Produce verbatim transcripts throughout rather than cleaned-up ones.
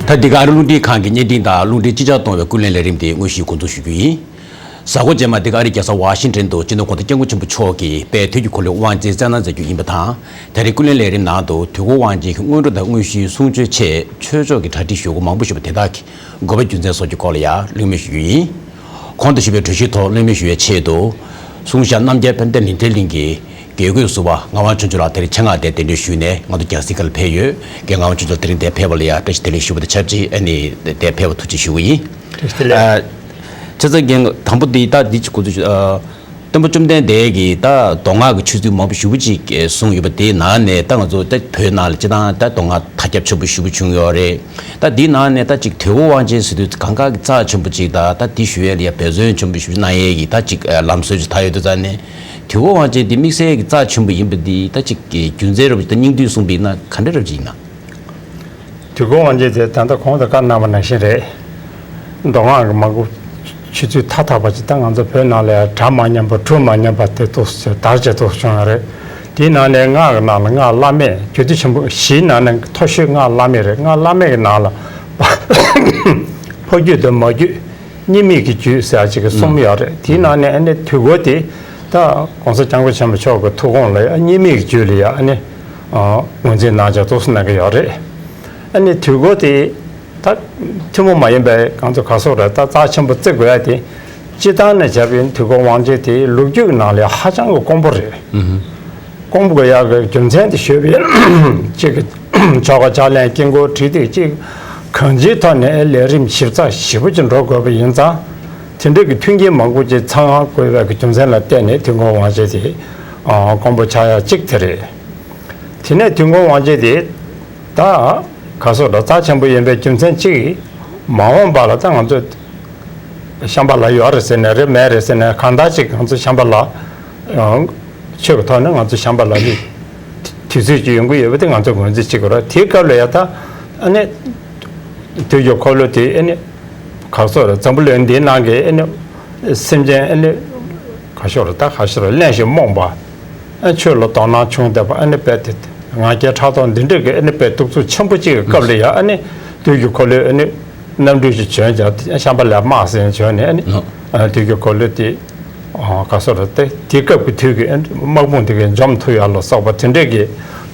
ད་འདི་ག་ཨ་རི་རླུང་འཕྲིན་ཁང་གི་བརྙན་འཕྲིན་དང་རླུང་འཕྲིན་ཅི་ཆར་གཏོང་བའི་སྐུ་ལས་ལས་རིམ་དེ་དངོས་གཞི་འགོ་འཛུགས་ཞུ་རྒྱུ་ཡིན། གཟའ་འཁོར་རྗེས་མ་འདི་ག་ཨ་རི་རྒྱལ་ས་ཝ་ཤིང་ཊོན་དུ་སྤྱི་ནོར་༸གོང་ས་༸སྐྱབས་མགོན་ཆེན་པོ་མཆོག་གིས་དཔལ་དུས་ཀྱི་འཁོར་ལོའི་དབང་ཆེན་བསྩལ་གནང་མཛད་རྒྱུ་ཡིན་པ་དང་། ད་རེས་སྐུ་ལས་ལས་རིམ་ནང་དུ་དུས་འཁོར་དབང་ཆེན་གྱི་སྔོན་འགྲོ་དང་དངོས་གཞིའི་གསུང་ཆོས་ཆེད་ཆོས་ཕྱོགས་ཀྱི་གྲ་སྒྲིག་ཞུ་སྒོ་མང་པོ་ཞུས་པ་དེ་དག་གི་དགོས་པ་རྒྱུ་མཚན་སོགས་ཀྱི་སྐོར་ལ་ཡང་གླེང་མོལ་ཞུ་རྒྱུ་ཡིན། གོང་དུ་ཞུས་པའི་གྲོས་གཞིའི་ཐོག་གླེང་མོལ་ཞུ་བའི་ཆེད་དུ། གསུང་བཤད་རྣམ་རྒྱལ་དཔལ་ལྡན་ལིང་ཐེ་གླིང་གི་དགེ་བསྐོས་ཟུར་པ་ངག་དབང་ཆོས་འབྱོར་ལགས་དེ་རིང་ཆེད་མངགས་ཏེ་གདན་འདྲེན་ཞུས་ནས་ང་ཚོ་རྒྱང་སྲིང་ཁང་ལ་ཕེབས་ཡོད། རྒན་ངག་དབང་ཆོས་འབྱོར་དེ་རིང་འདིར་ཕེབས་པ་ལ་ཡང་བཀྲ་ཤིས་བདེ་ལེགས་ཞུ་བ་དང་ཆབས་ཅིག་ཨ་ནི་འདིར་ཕེབས་པར་ཐུགས་རྗེ་ཞུ་གི་ཡིན། བཀྲ་ཤིས་བདེ་ལེགས། ཨ། ཆེ་ཚང་རྒན་དང་པོ་འདི་ད་འདི་ཅིག་གོ་ཚུལ་ཞུ། ཨ། སྟོན་པ་བཅོམ་ལྡན་འདས་ཀྱིས་ད་མདོ་སྔགས་ཀྱི་ཆོས་ཚུལ་མང་པོ་ཞེ་པོ་ཅིག་གསུངས་ཡོད་པ་དེའི་ནང་ནས་ད་ང་ཚོ་ད་བོད་ནང་ལ་སྤྱིར་བཏང་ད་མདོ་སྔགས་དར་ཁྱབ་ཆེན་པོ་ཞེ་པོ་བྱུང་ཡོད་རེད། ད་འདིའི་ནང་ནས་ད་ཅིག་དུས་འཁོར་དབང་ཆེན་ཟེར་དུས་གང་ག་གི་རྩ་ཆེན་པོ་ཅིག་དང་ད་འདི་ཞུ་ཡས་ལ་ཡ་འབད་བརྩོན་ཆེན་པོ་ཞེ་པོ་གནང་ཡས་ཀྱི་ད་ཅིག་ལམ་སྲོལ་ཅིག་དར་ཡོད་དུས་ཙང་ནས་དུས་འཁོར་དབང་ཆེན་འདི་དམིགས་བསལ་གྱི་རྩ་ཆེན་པོ་ཡིན་པ་འདི་ད་ཅིག་རྒྱུ་མཚན་རབ་ཅིག་ད་སྙིང་བསྡུས་གསུངས་པ་ཡིན་ན་ག་འདྲ་རབ་ཅིག་ཡིན་ན། དུས་འཁོར་དབང་ཆེན་དེ་ད་ལྟ་གོང་དུ་བཀའ་གནང་བ་ནང་བཞིན་རེད། མདོ་སྔགས་ཀྱི་མང་པོ་ཆོས་ཚུལ་མཐའ་དག་པ་ཅིག་ད་ང་ཚོ་བོད་ནང་ལ་ཡང་གྲ་མ་ཉམས་པ་གྲུ་མ་ཉམས་པ་དེ་ཏོག་ཙམ་དར་ཅིག་ཏོག་ཙམ་བྱུང་ཡོད་རེད། དེའི་ནང་ནས་སྔགས་ཀྱི་ནང་ལ་སྔགས་བླ་མེད་རྒྱུད་སྡེ་ཆེན་པོ་བཞིའི་ནང་ནས་མཐོ་ཤོས་སྔགས་བླ་མེད་རེད། སྔགས་བླ་མེད་ཀྱི་ནང་ལ་ཕ་རྒྱུད་དང་མ་རྒྱུད། གཉིས་མེད་ཀྱི་རྒྱུད་ཟེར་ཡ་ཅིག་གི་གསུམ་ཡོད་རེད། དེའི་ནང་ནས་ཨ་ནི་དུས་འཁོར་དེ་ད་༸གོང་ས་༸སྐྱབས་མགོན་ཆེན་པོ་མཆོག་གི་ཐུགས་དགོངས་ལ་ཡ་གཉིས་མེད་ཀྱི་རྒྱུད་ལ་ཡ་ཨ་ནི་ངོས་འཛིན་གནང་བྱ་ཏོག་ཙམ་གནང་གི་ཡོད་རེད། ཨ་ནི་དུས་འཁོར་དེ་ད་ཐུན་མོང་མ་ཡིན་པའི་གང་ཚོ་ག་སོགས་རེད། ད་རྩ་ཆེན་པོ་བརྩི་དགོས་ཡ་དེ་སྤྱིར་བཏང་ནས་བྱས་པའི་དུས་འཁོར་དབང་ཆེན་དེ་ལོ་རྒྱུས་ཀྱི་ནང་ལ་ཡ་ཧ་ཅང་གི་དཀོན་པོ་རེད། དཀོན་པོ་ཡག་གི་རྒྱུ་མཚན་དེ་ཞུས་པའི་གཅིག་གི་ཆོ་ག་ཕྱག་ལེན་དཀྱིལ་འཁོར་བྲིས་ཏེ་གཅིག་གང་ཅིའི་ཐོག་ནས་ལས་རིམ་ཞིབ་ཚགས་ཞིབ་པོ་ཅིག་འགྲོ་དགོས་པ་ཡིན་ཙང་། དེ་འདྲ་གི་མཐུན་རྐྱེན་མང་པོ་ཅིག་ཚང་དགོས་པའི་གི་རྒྱུ་མཚན་ལ་བརྟེན་ནས་དུས་འཁོར་དབང་ཆེན་དེ་དཀོན་པོ་ཆགས་ཡག་གཅིག་དེ་རེད། དེ་ནས་དུས་འཁོར་དབང་ཆེན་དེ་ད་ག་སོགས་ལ་རྩ་ཆེན་པོ་ཡིན་པའི་རྒྱུ་མཚན་གཅིག་མ་འོངས་པ་ལ་ད་ང་ཚོ་ཤམྦྷ་ལ་ཡོད་རེད་ཟེར་ནས་རེད་མེད་རེད་ཟེར་ནས་གང་ལྟར་ཅིག་ང་ཚོ་ཤམྦྷ་ལ་ཆོས་ཀྱི་ཐོག་ནས་ང་ཚོ་ཤམྦྷ་ལ་ནི་དུས་ཚོད་ཅིག་ཡོང་གི་ཡོད་པ་དེ་ང་ཚོ་ངོས་འཛིན་བྱེད་དགོས་རེད། དེའི་སྐབས་ལ་ཡ་ད་ཨ་ནི་དུས་ཀྱི་འཁོར་ལོ་དེ་ཨ་ནི་ག་སོགས་རེད། འཛམ་བུ་གླིང་འདིའི་ནང་གི་ཨ་ནི་སེམས་ཅན་ཨ་ནི་ག་ཤོག་རེད། ད་ག་ཤོག་རེད། གླེན་ཞིང་རྨོངས་པ། ཆོས་ལ་དོ་སྣང་ཆུང་བསྡད་པ་ཨ་ནི་དཔེ་དེ་ང་རྒྱལ་ཕྲག་དོག་འདི་འདྲ་གི་ཨ་ནི་དཔེ་གདུག་རྩུབ་ཆེན་པོ་གཅིག་གི་སྐབས་ལ་ཡ་ཨ་ནི་དུས་ཀྱི་འཁོར་ལོའི་ཨ་ནི་རྣམ་སྤྲུལ་ཞིག་བྱོན་ཀྱང་ཤམྦྷ་ལ་དམག་ཟེར་བྱོན་ནས་ཨ་ནི་དུས་ཀྱི་འཁོར་ལོ་དེ་ག་སོགས་རེད། དེ་དེ་སྐབས་ཀྱི་དུས་ཀྱི་ཨ་ནི་དམག་དཔུང་དེ་གའི་འཇོམས་ཐུབ་ཡ་ལ་སོགས་པ་དེ་འདྲ་གི་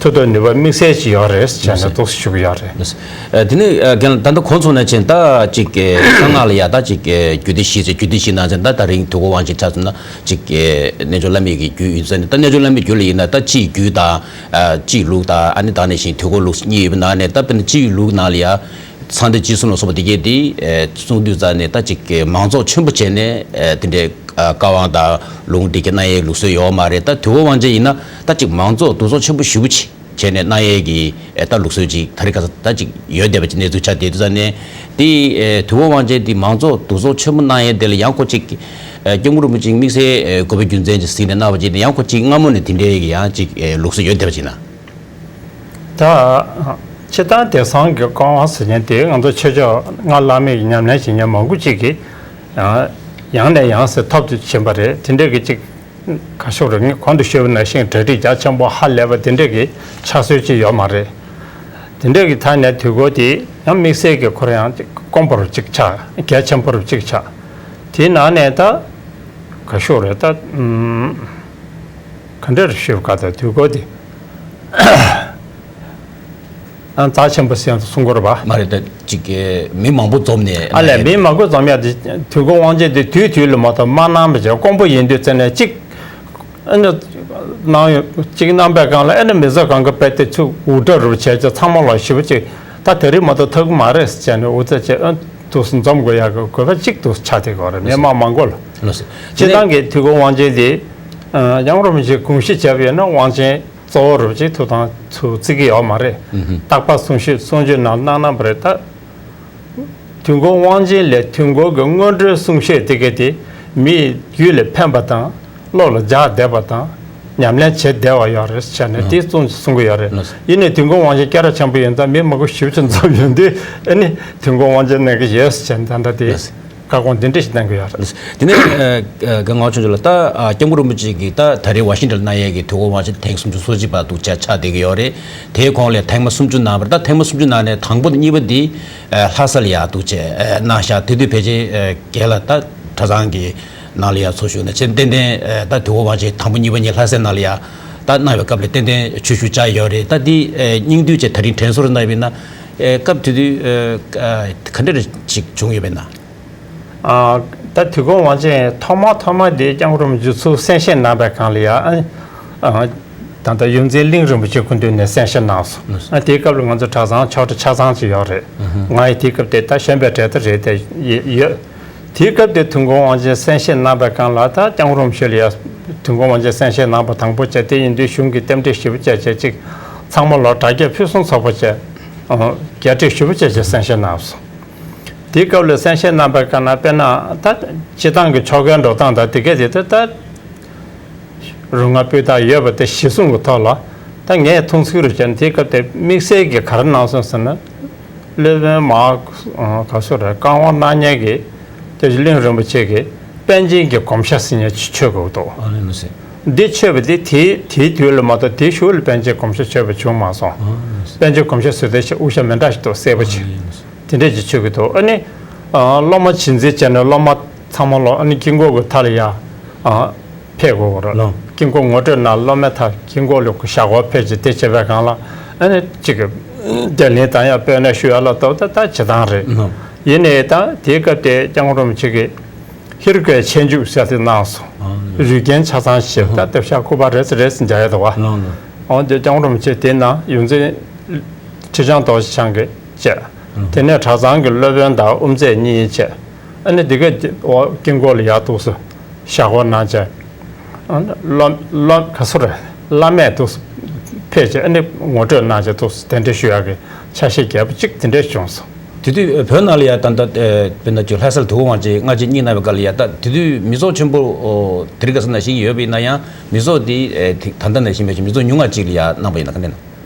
མཐུ་སྟོབས་ནུས་པ་དམིགས་བསལ་ཞིག་ཡོད་རེད་ཅེས་ནས་ཏོག་ཙམ་ཞུ་གི་ཡོད་རེད། དེ་ནས་རྒན་ལགས་ད་ལྟ་གོང་ཚོ་ནས་ཕྱིན་ད་ཅིག་གསང་སྔགས་ལ་ཡ་ད་ཅིག་རྒྱུད་སྡེ་བཞི་ཟེར་རྒྱུད་སྡེ་བཞི་ནང་ཚན་ད་ད་རིང་དུས་འཁོར་དབང་ཆེན་ཆ་མཚོན་ན། གཅིག་གི་རྣལ་འབྱོར་བླ་མེད་ཀྱི་རྒྱུད་ཡིན་ཟེར་ནས། ད་རྣལ་འབྱོར་བླ་མེད་རྒྱུད་ལ་ཡིན་ན་ད་སྤྱིའི་རྒྱུད་དང་། ཨ། སྤྱིའི་ལུགས་དང་ཨ་ནི་ད་ག་ནང་བཞིན་དུས་འཁོར་ལུགས་གཉིས་ཡོད་པའི་ནང་ནས། ད་དཔེར་ན་སྤྱིའི་ལུགས་ནང་ལ་ཡ་གསང་བདེ་སྤྱི་གསུམ་ལ་སོགས་པ་དེ་གས་དེ་གསུང་དུས་ཙང་ནས་ད་ཅིག་གི་མང་ཚོགས་ཆེན་པོ་བྱས་ནས་དེ་འདྲའི་བཀའ་དབང་དང་ལུང་དེ་གས་གནང་ཡའི་ལུགས་སྲོལ་ཡོད་མ་རེད། ད་དུས་འཁོར་དབང་ཆེན་ཡིན་ན་ད་ཅིག་མང་ཚོགས་འདུ་ཚོགས་ཆེན་པོ་ཞེ་པོ་ཅིག་བྱས་ནས་གནང་ཡས་ཀྱི་ཨེ་ད་ལུགས་སྲོལ་ཅིག་ད་རེས་ཁ་སང་ད་ཅིག་ཡོད་བསྡད་པ་ཅིག་གནས་ཚུལ་ཆགས་བསྡད་དུས་ཙང་ནས། དེ་ཨེ་དུས་འཁོར་དབང་ཆེན་དེ་མང་ཚོགས་འདུ་ཚོགས་ཆེན་པོ་གནང་ཡས་དེ་ལ་ཡང་ཁོ་ཅིག་ཨེ་སྐྱབས་མགོན་རིན་པོ་ཆེ་དམིགས་བསལ་ཨེ་དགོས་པའི་རྒྱུ་མཚན་ཅིག་གཟིགས་ནས་གནང་བ་ཅིག་དེ་ཡང་ཁོ་ཅིག་སྔ་མོ་ནས་དེ་འདྲའི་ཡང་ཅིག་ཨེ་ལུགས་སྲོལ་ཡོད་བསྡད་པ་ཅིག་ན། ད་སྤྱིར་བཏང་དེང་སང་གི་བཀའ་དབང་ཟེར་མཁན་དེ་ང་ཚོ་ཆོས་ཕྱོགས་སྔགས་བླ་མེད་ཀྱི་ཉམས་ལེན་བྱེད་མཁན་མང་པོ་ཅིག་གིས་ཡང་ནས་ཡང་སེ་ཐོབ་ཏུ་ཕྱིན་པ་རེད། དེ་འདྲའི་གི་ཅིག་ག་ཤོག་རེད། ངས་གོང་དུ་ཞུས་པ་ནང་བཞིན་གྲ་སྒྲིག་རྒྱ་ཆེན་པོ་ཧ་ལས་པ་དེ་འདྲ་གི་ཆགས་སྲོལ་ཅིག་ཡོད་མ་རེད། དེ་འདྲ་གི་ཐད་ནས་དུས་འཁོར་དེ་ཡང་དམིགས་བསལ་གྱི་ཁོ་རང་ཡང་དཀོན་པོ་རུ་གཅིག་ཆགས། གལ་ཆེན་པོ་རུ་གཅིག་ཆགས། དེའི་ནང་ནས་ད་ག་ཤོག་རེད། ད་ཨུམ། ག་འདྲ་རུ་ཞུ་ག་ད་དུས་འཁོར་དེ། ཨ། རྩ་ཆེན་པོ་ཟེར་ཡང་གསུང་དགོས་རེད་པ། མ་རེད། ད་ཅིག་གི་མི་མང་པོ་འཛོམས་ནས། ཨ་ལས། མི་མང་པོ་འཛོམས་ཡ་དེ་དུས་འཁོར་དབང་ཆེན་དེ་དུས་དུས་ལ་མ་གཏོགས་མ་གནང་བ་བྱས། དཀོན་པོ་ཡིན་དུས་ཙམ་ནས་གཅིག་ཨ་ནི་གནང་ཡོད། གཅིག་གནང་པའི་སྒང་ལ་ཨ་ནི་མི་ཚོ་གང་ག་དཔེ་དེ་ཚུར་འུར་སྒྲ་རུ་བྱས་ཀྱི་ཚང་མ་ལ་ཞེ་པོ་ཅིག་ད་དེ་རིང་མ་གཏོགས་ཐུབ་ཀྱི་མ་རེད་ཟེར་བྱས་ནས་འུ་ཚོ་བྱས་ཨ་འདུག་སེ་འཛོམས་དགོས་ཡ་གི་དགོས་པ་གཅིག་འདུག་ཆགས་བསྡད་ཀྱི་ཡོད་རེད། མི་མང་མང་པོ་ལ། ལགས་སོ། སྤྱིར་བཏང་གི་དུས་འཁོར་དབང་ཆེན་དེ་ཨ་སྐྱབས་མགོན་རིན་པོ་ཆེས་དགོངས་ཞུ་བྱས་པ་ཡིན་ན་དབང་ཆེན་གཙོ་བོ་རུ་ཅིག་ཐུགས་དམ་ཚུར་བརྩི་གི་ཡོད་མ་རེད། ཨུ་ཧུ། རྟག་པར་གསུང་ཆོས་གསུང་ཆོས་ནང་གནང་གནང་བ་རེད། ད་དུས་འཁོར་དབང་ཆེན་ལས་དུས་འཁོར་གྱི་སྔོན་འགྲོའི་གསུང་ཆོས་དེ་ག་དེ་མིའི་རྒྱུད་ལ་ཕན་པ་དང་བློ་ལ་འཇགས་བསྡད་པ་དང་ཉམས་ལེན་བྱེད་བདེ་བ་ཡོད་རེད་ཟེར་ནས། ཨ། དེ་གསུང་གསུང་གི་ཡོད་རེད། ལགས་སོ། ཡིན་ནའི་དུས་འཁོར་དབང་ཆེན་སྐད་གྲགས་ཆེན་པོ་ཡིན་ཙང་མི་མང་པོ་ཞེ་པོ་ཅིག་འཛོམས་ཡོང་དུས་ཨ་ནི་དུས་འཁོར་དབང་ཆེན་གནང་གི་ཡོད་ཟེར་བྱས་ནས་ད་ལྟ་དེ། ལགས་སོ། བཀའ་དགོངས་འདི་འདྲ་ཞིག་གནང་གི་ཡོད་རེད། དེ་ནས་ཨ་ཨ་ག་ང་ཆུང་ཆུང་ལ་ད་ཨ་སྐྱབས་མགོན་རིན་པོ་ཆེ་གིས་ད་ད་རེས་ཝ་ཤིང་ཊོན་གནང་ཡས་ཀྱི་དུས་འཁོར་དབང་ཆེན་ཐེངས་སུམ་ཅུ་སོ་གཅིག་པ་འདུག་བྱས་ཆགས་བསྡད་ཀྱི་ཡོད་རེད། དེའི་གོང་ལ་ཐེངས་མ་སུམ་ཅུ་གནང་བ་རེད། ད་ཐེངས་མ་སུམ་ཅུ་ནང་ནས་དང་པོ་དང་གཉིས་པ་འདི་ཨ་ལྷ་ས་ལ་ཡར་འདུག་བྱས་ཨ་གནང་ཤག་དེ་དུས་ཕལ་ཆེར་ཨ་རྒན་ལགས་ད་གྲྭ་ཚང་གི་ནང་ལ་ཡར་ཚོགས་ཞུགས་གནང་བྱས་ཏན་ཏན་ཨ་ད་དུས་འཁོར་དབང་ཆེན་དང་པོ་གཉིས་པ་གཉིས་ལྷ་སའི་ནང་ལ་ཡར་ད་གནང་བའི་སྐབས་ལ་ཏན་ཏན་ཆོས་ཞུ་བཅར་ཡོད་རེད། ད་འདི་ཨ་སྙིང་བསྡུས་བྱས་ད་རིང་དྲན་གསོ་རེ་གནང་བ་ཡིན་ན་ཨ་སྐབས་དེ་དུས་ཨ་ག་འདྲ་ཅིག་བྱུང་ཡོད་པས་ན། ཨ་ད་དུས་འཁོར་དབང་ཆེན་ཐོག་མ་ཐོག་མ་དེ་སྐྱབས་མགོན་རིན་པོ་ཆེ་ཚུར་གསན་བཞེས་གནང་པའི་སྒང་ལ་ཡ་ཨ་ཨ་ད་ལྟ་ཡོངས་འཛིན་གླིང་རིན་པོ་ཆེ་སྐུ་མདུན་ནས་གསན་བཞེས་གནང་སོང་། ཨ་དེའི་སྐབས་ལ་ང་ཚོ་གྲྭ་ཚང་ཆོག་གྲྭ་ཆ་ཚང་ཅིག་ཡོད་རེད། ང་ཡི་དེའི་སྐབས་དེ་ད་གཞོན་པའི་གྲས་དེ་རེད་དེ་ཡོད། དེའི་སྐབས་དེ་དུས་འཁོར་དབང་ཆེན་གསན་བཞེས་གནང་པའི་སྒང་ལ་ད་སྐྱབས་མགོན་རིན་པོ་ཆེ་ལ་ཡ་དུས་འཁོར་དབང་ཆེན་གསན་བཞེས་གནང་པ་དང་པོ་བྱས་དེ་ཡིན་དུས་གཞུང་གི་རྟེན་འབྲེལ་ཞེ་པོ་བྱས་བྱས་ཅིག་ཚང་མ་ལོ་དྲ་རྒྱ་ཕུན་སུམ་ཚོགས་པ་བྱས་རྒྱས་སྤྲོས་ཞེ་པོ་བྱས་བྱས་གསན་བཞེས་གནང་སོང་། དེའི་སྐབས་ལ་གསན་བཞེས་གནང་པའི་སྐབས་ན་དཔེར་ན་ད་སྤྱི་བཏང་གི་ཆོ་གའི་འགྲོ་སྟངས་དང་དེ་གས་དེ་ད་ད་རུ་ང་སྤུས་དག་ཡོད་པ་དེ་གཞི་བཟུང་གི་ཐོག་ལ་ད་ངས་མཐོང་ཚུལ་རུ་བྱས་ན་དེའི་སྐབས་དེ་དམིགས་བསལ་གྱི་ག་རེ་གནང་སོང་ཟེར་ན། སློབ་དཔོན་མ་ག་སུ་རེད་བཀའ་དབང་གནང་མཁན་གྱི་དེ་གླིང་རིན་པོ་ཆེ་གི་པཎ་ཆེན་གྱི་གོམས་ཤ་ཟེར་མཁན་ཅིག་མཆོད་དགོས་འདུག་ཨ་ལེ་ལོ་སེ། འདི་མཆོད་པ་འདི་དེའི་དེའི་དུས་ལ་མ་གཏོགས་དེའི་གཞུག་ལ་པཎ་ཆེན་གོམས་ཤ་མཆོད་པ་བྱུང་མ་སོང་། ཨ་ལེ་ལོ་སེ། པཎ་ཆེན་གོམས་ཤ་ཟེར་དེ་ཞིག་དབུ་ཞྭ་མི་འདྲ་ཞིག་འདུག་སེར་པོ་ཅིག་ཨ་ལེ་ལོ་སེ། དེ་འདྲས་ཅིག་མཆོད་ཀྱི་འདུག་ཨ་ནི་ཨ་སློབ་མ་བྱིན་རྩིས་བྱས་ནས་སློབ་མ་ཚང་མ་ལོ་ཨ་ནི་དཀྱིལ་འཁོར་གྱི་མཐའ་ལ་ཡ་ཨ་ཕེབས་དགོས་རེད། ལོ། དཀྱིལ་འཁོར་ངོ་སྤྲོད་ནང་སློབ་མའི་མཐའ་དཀྱིལ་འཁོར་ལ་ཞབས་སྐོར་ཕེབས་ཀྱི་དེ་བྱེད་པའི་སྒང་ལ་ཨ་ནི་གཅིག་གི་བརྡ་ལན་དང་ཡང་དཔེར་ན་ཞུ་ཡ་ལ་ལྟོས་ད་ད་བྱེད་སྟངས་རེད། ལོ། ཡིན་ནའི་ད་དེའི་སྐབས་དེ་སྐྱབས་མགོན་རིན་པོ་ཆེ་གིས་ཧེ་རུ་ཀའི་ཆོས་འབྱུང་ཟེར་དེ་གནང་སོང་། ཨ་ནི། རུས་རྒྱན་ཆ་ཚང་ཞེས་ད་ལྟ་ཤ་སྐུ་པར་རེ་ཚེ་རེ་ཚེ་མཇལ་ཡ་འདུག་བ། ལོ་ལོ། འོན་ཏེ་སྐྱབས་མགོན་རིན་པོ་ཆེ་དེ་ན་ཡོངས་འཛིན་ཁྲི་བྱང་རྡོ་རྗེ་འཆང་གིས་བཅས། དེ་ནས་གྲྭ་ཚང་གི་སློབ་དཔོན་དང་དབུ་མཛད་གཉིས་བཅས། ཨ་ནི་འདི་ག་འོ་དཀྱིལ་འཁོར་ལ་ཡར་འདུག་སེ་ཞབས་སྐོར་གནང་བྱས། ཨ་ནི་བླ་བླ་ག་སུ་རེད། བླ་མས་འདུག་སེ་ཕེབས་བྱས་ཨ་ནི་ངོ་སྤྲོད་གནང་བྱས་འདུག་སེ་གདན་འདྲེན་ཞུ་ཡག་གི་ཆ་ཤས་རྒྱས་པོ་གཅིག་དེ་འདྲས་བྱུང་སོང་། དེ་དུས་བོད་ནང་ལ་ཡ་ད་ལྟ་དཔེར་ན་ཅིག་ལྷ་སར་དུས་འཁོར་དབང་ཆེན་སྔ་རྗེས་གཉིས་གནང་བའི་སྐབས་ལ་ཡ་ད་དེ་དུས་མི་ཚོགས་ཆེན་པོ་དེ་རིང་ཁ་སང་ནང་བཞིན་ཡོད་པ་ཡིན་ན་ཡང་མི་ཚོགས་དེ་ད་ལྟ་ནང་བཞིན་མེད་ཅིང་མི་ཚོགས་ཉུང་ང་ཅིག་ལ་ཡ་གནང་པ་ཡིན་ན་ག་འདྲ་ན།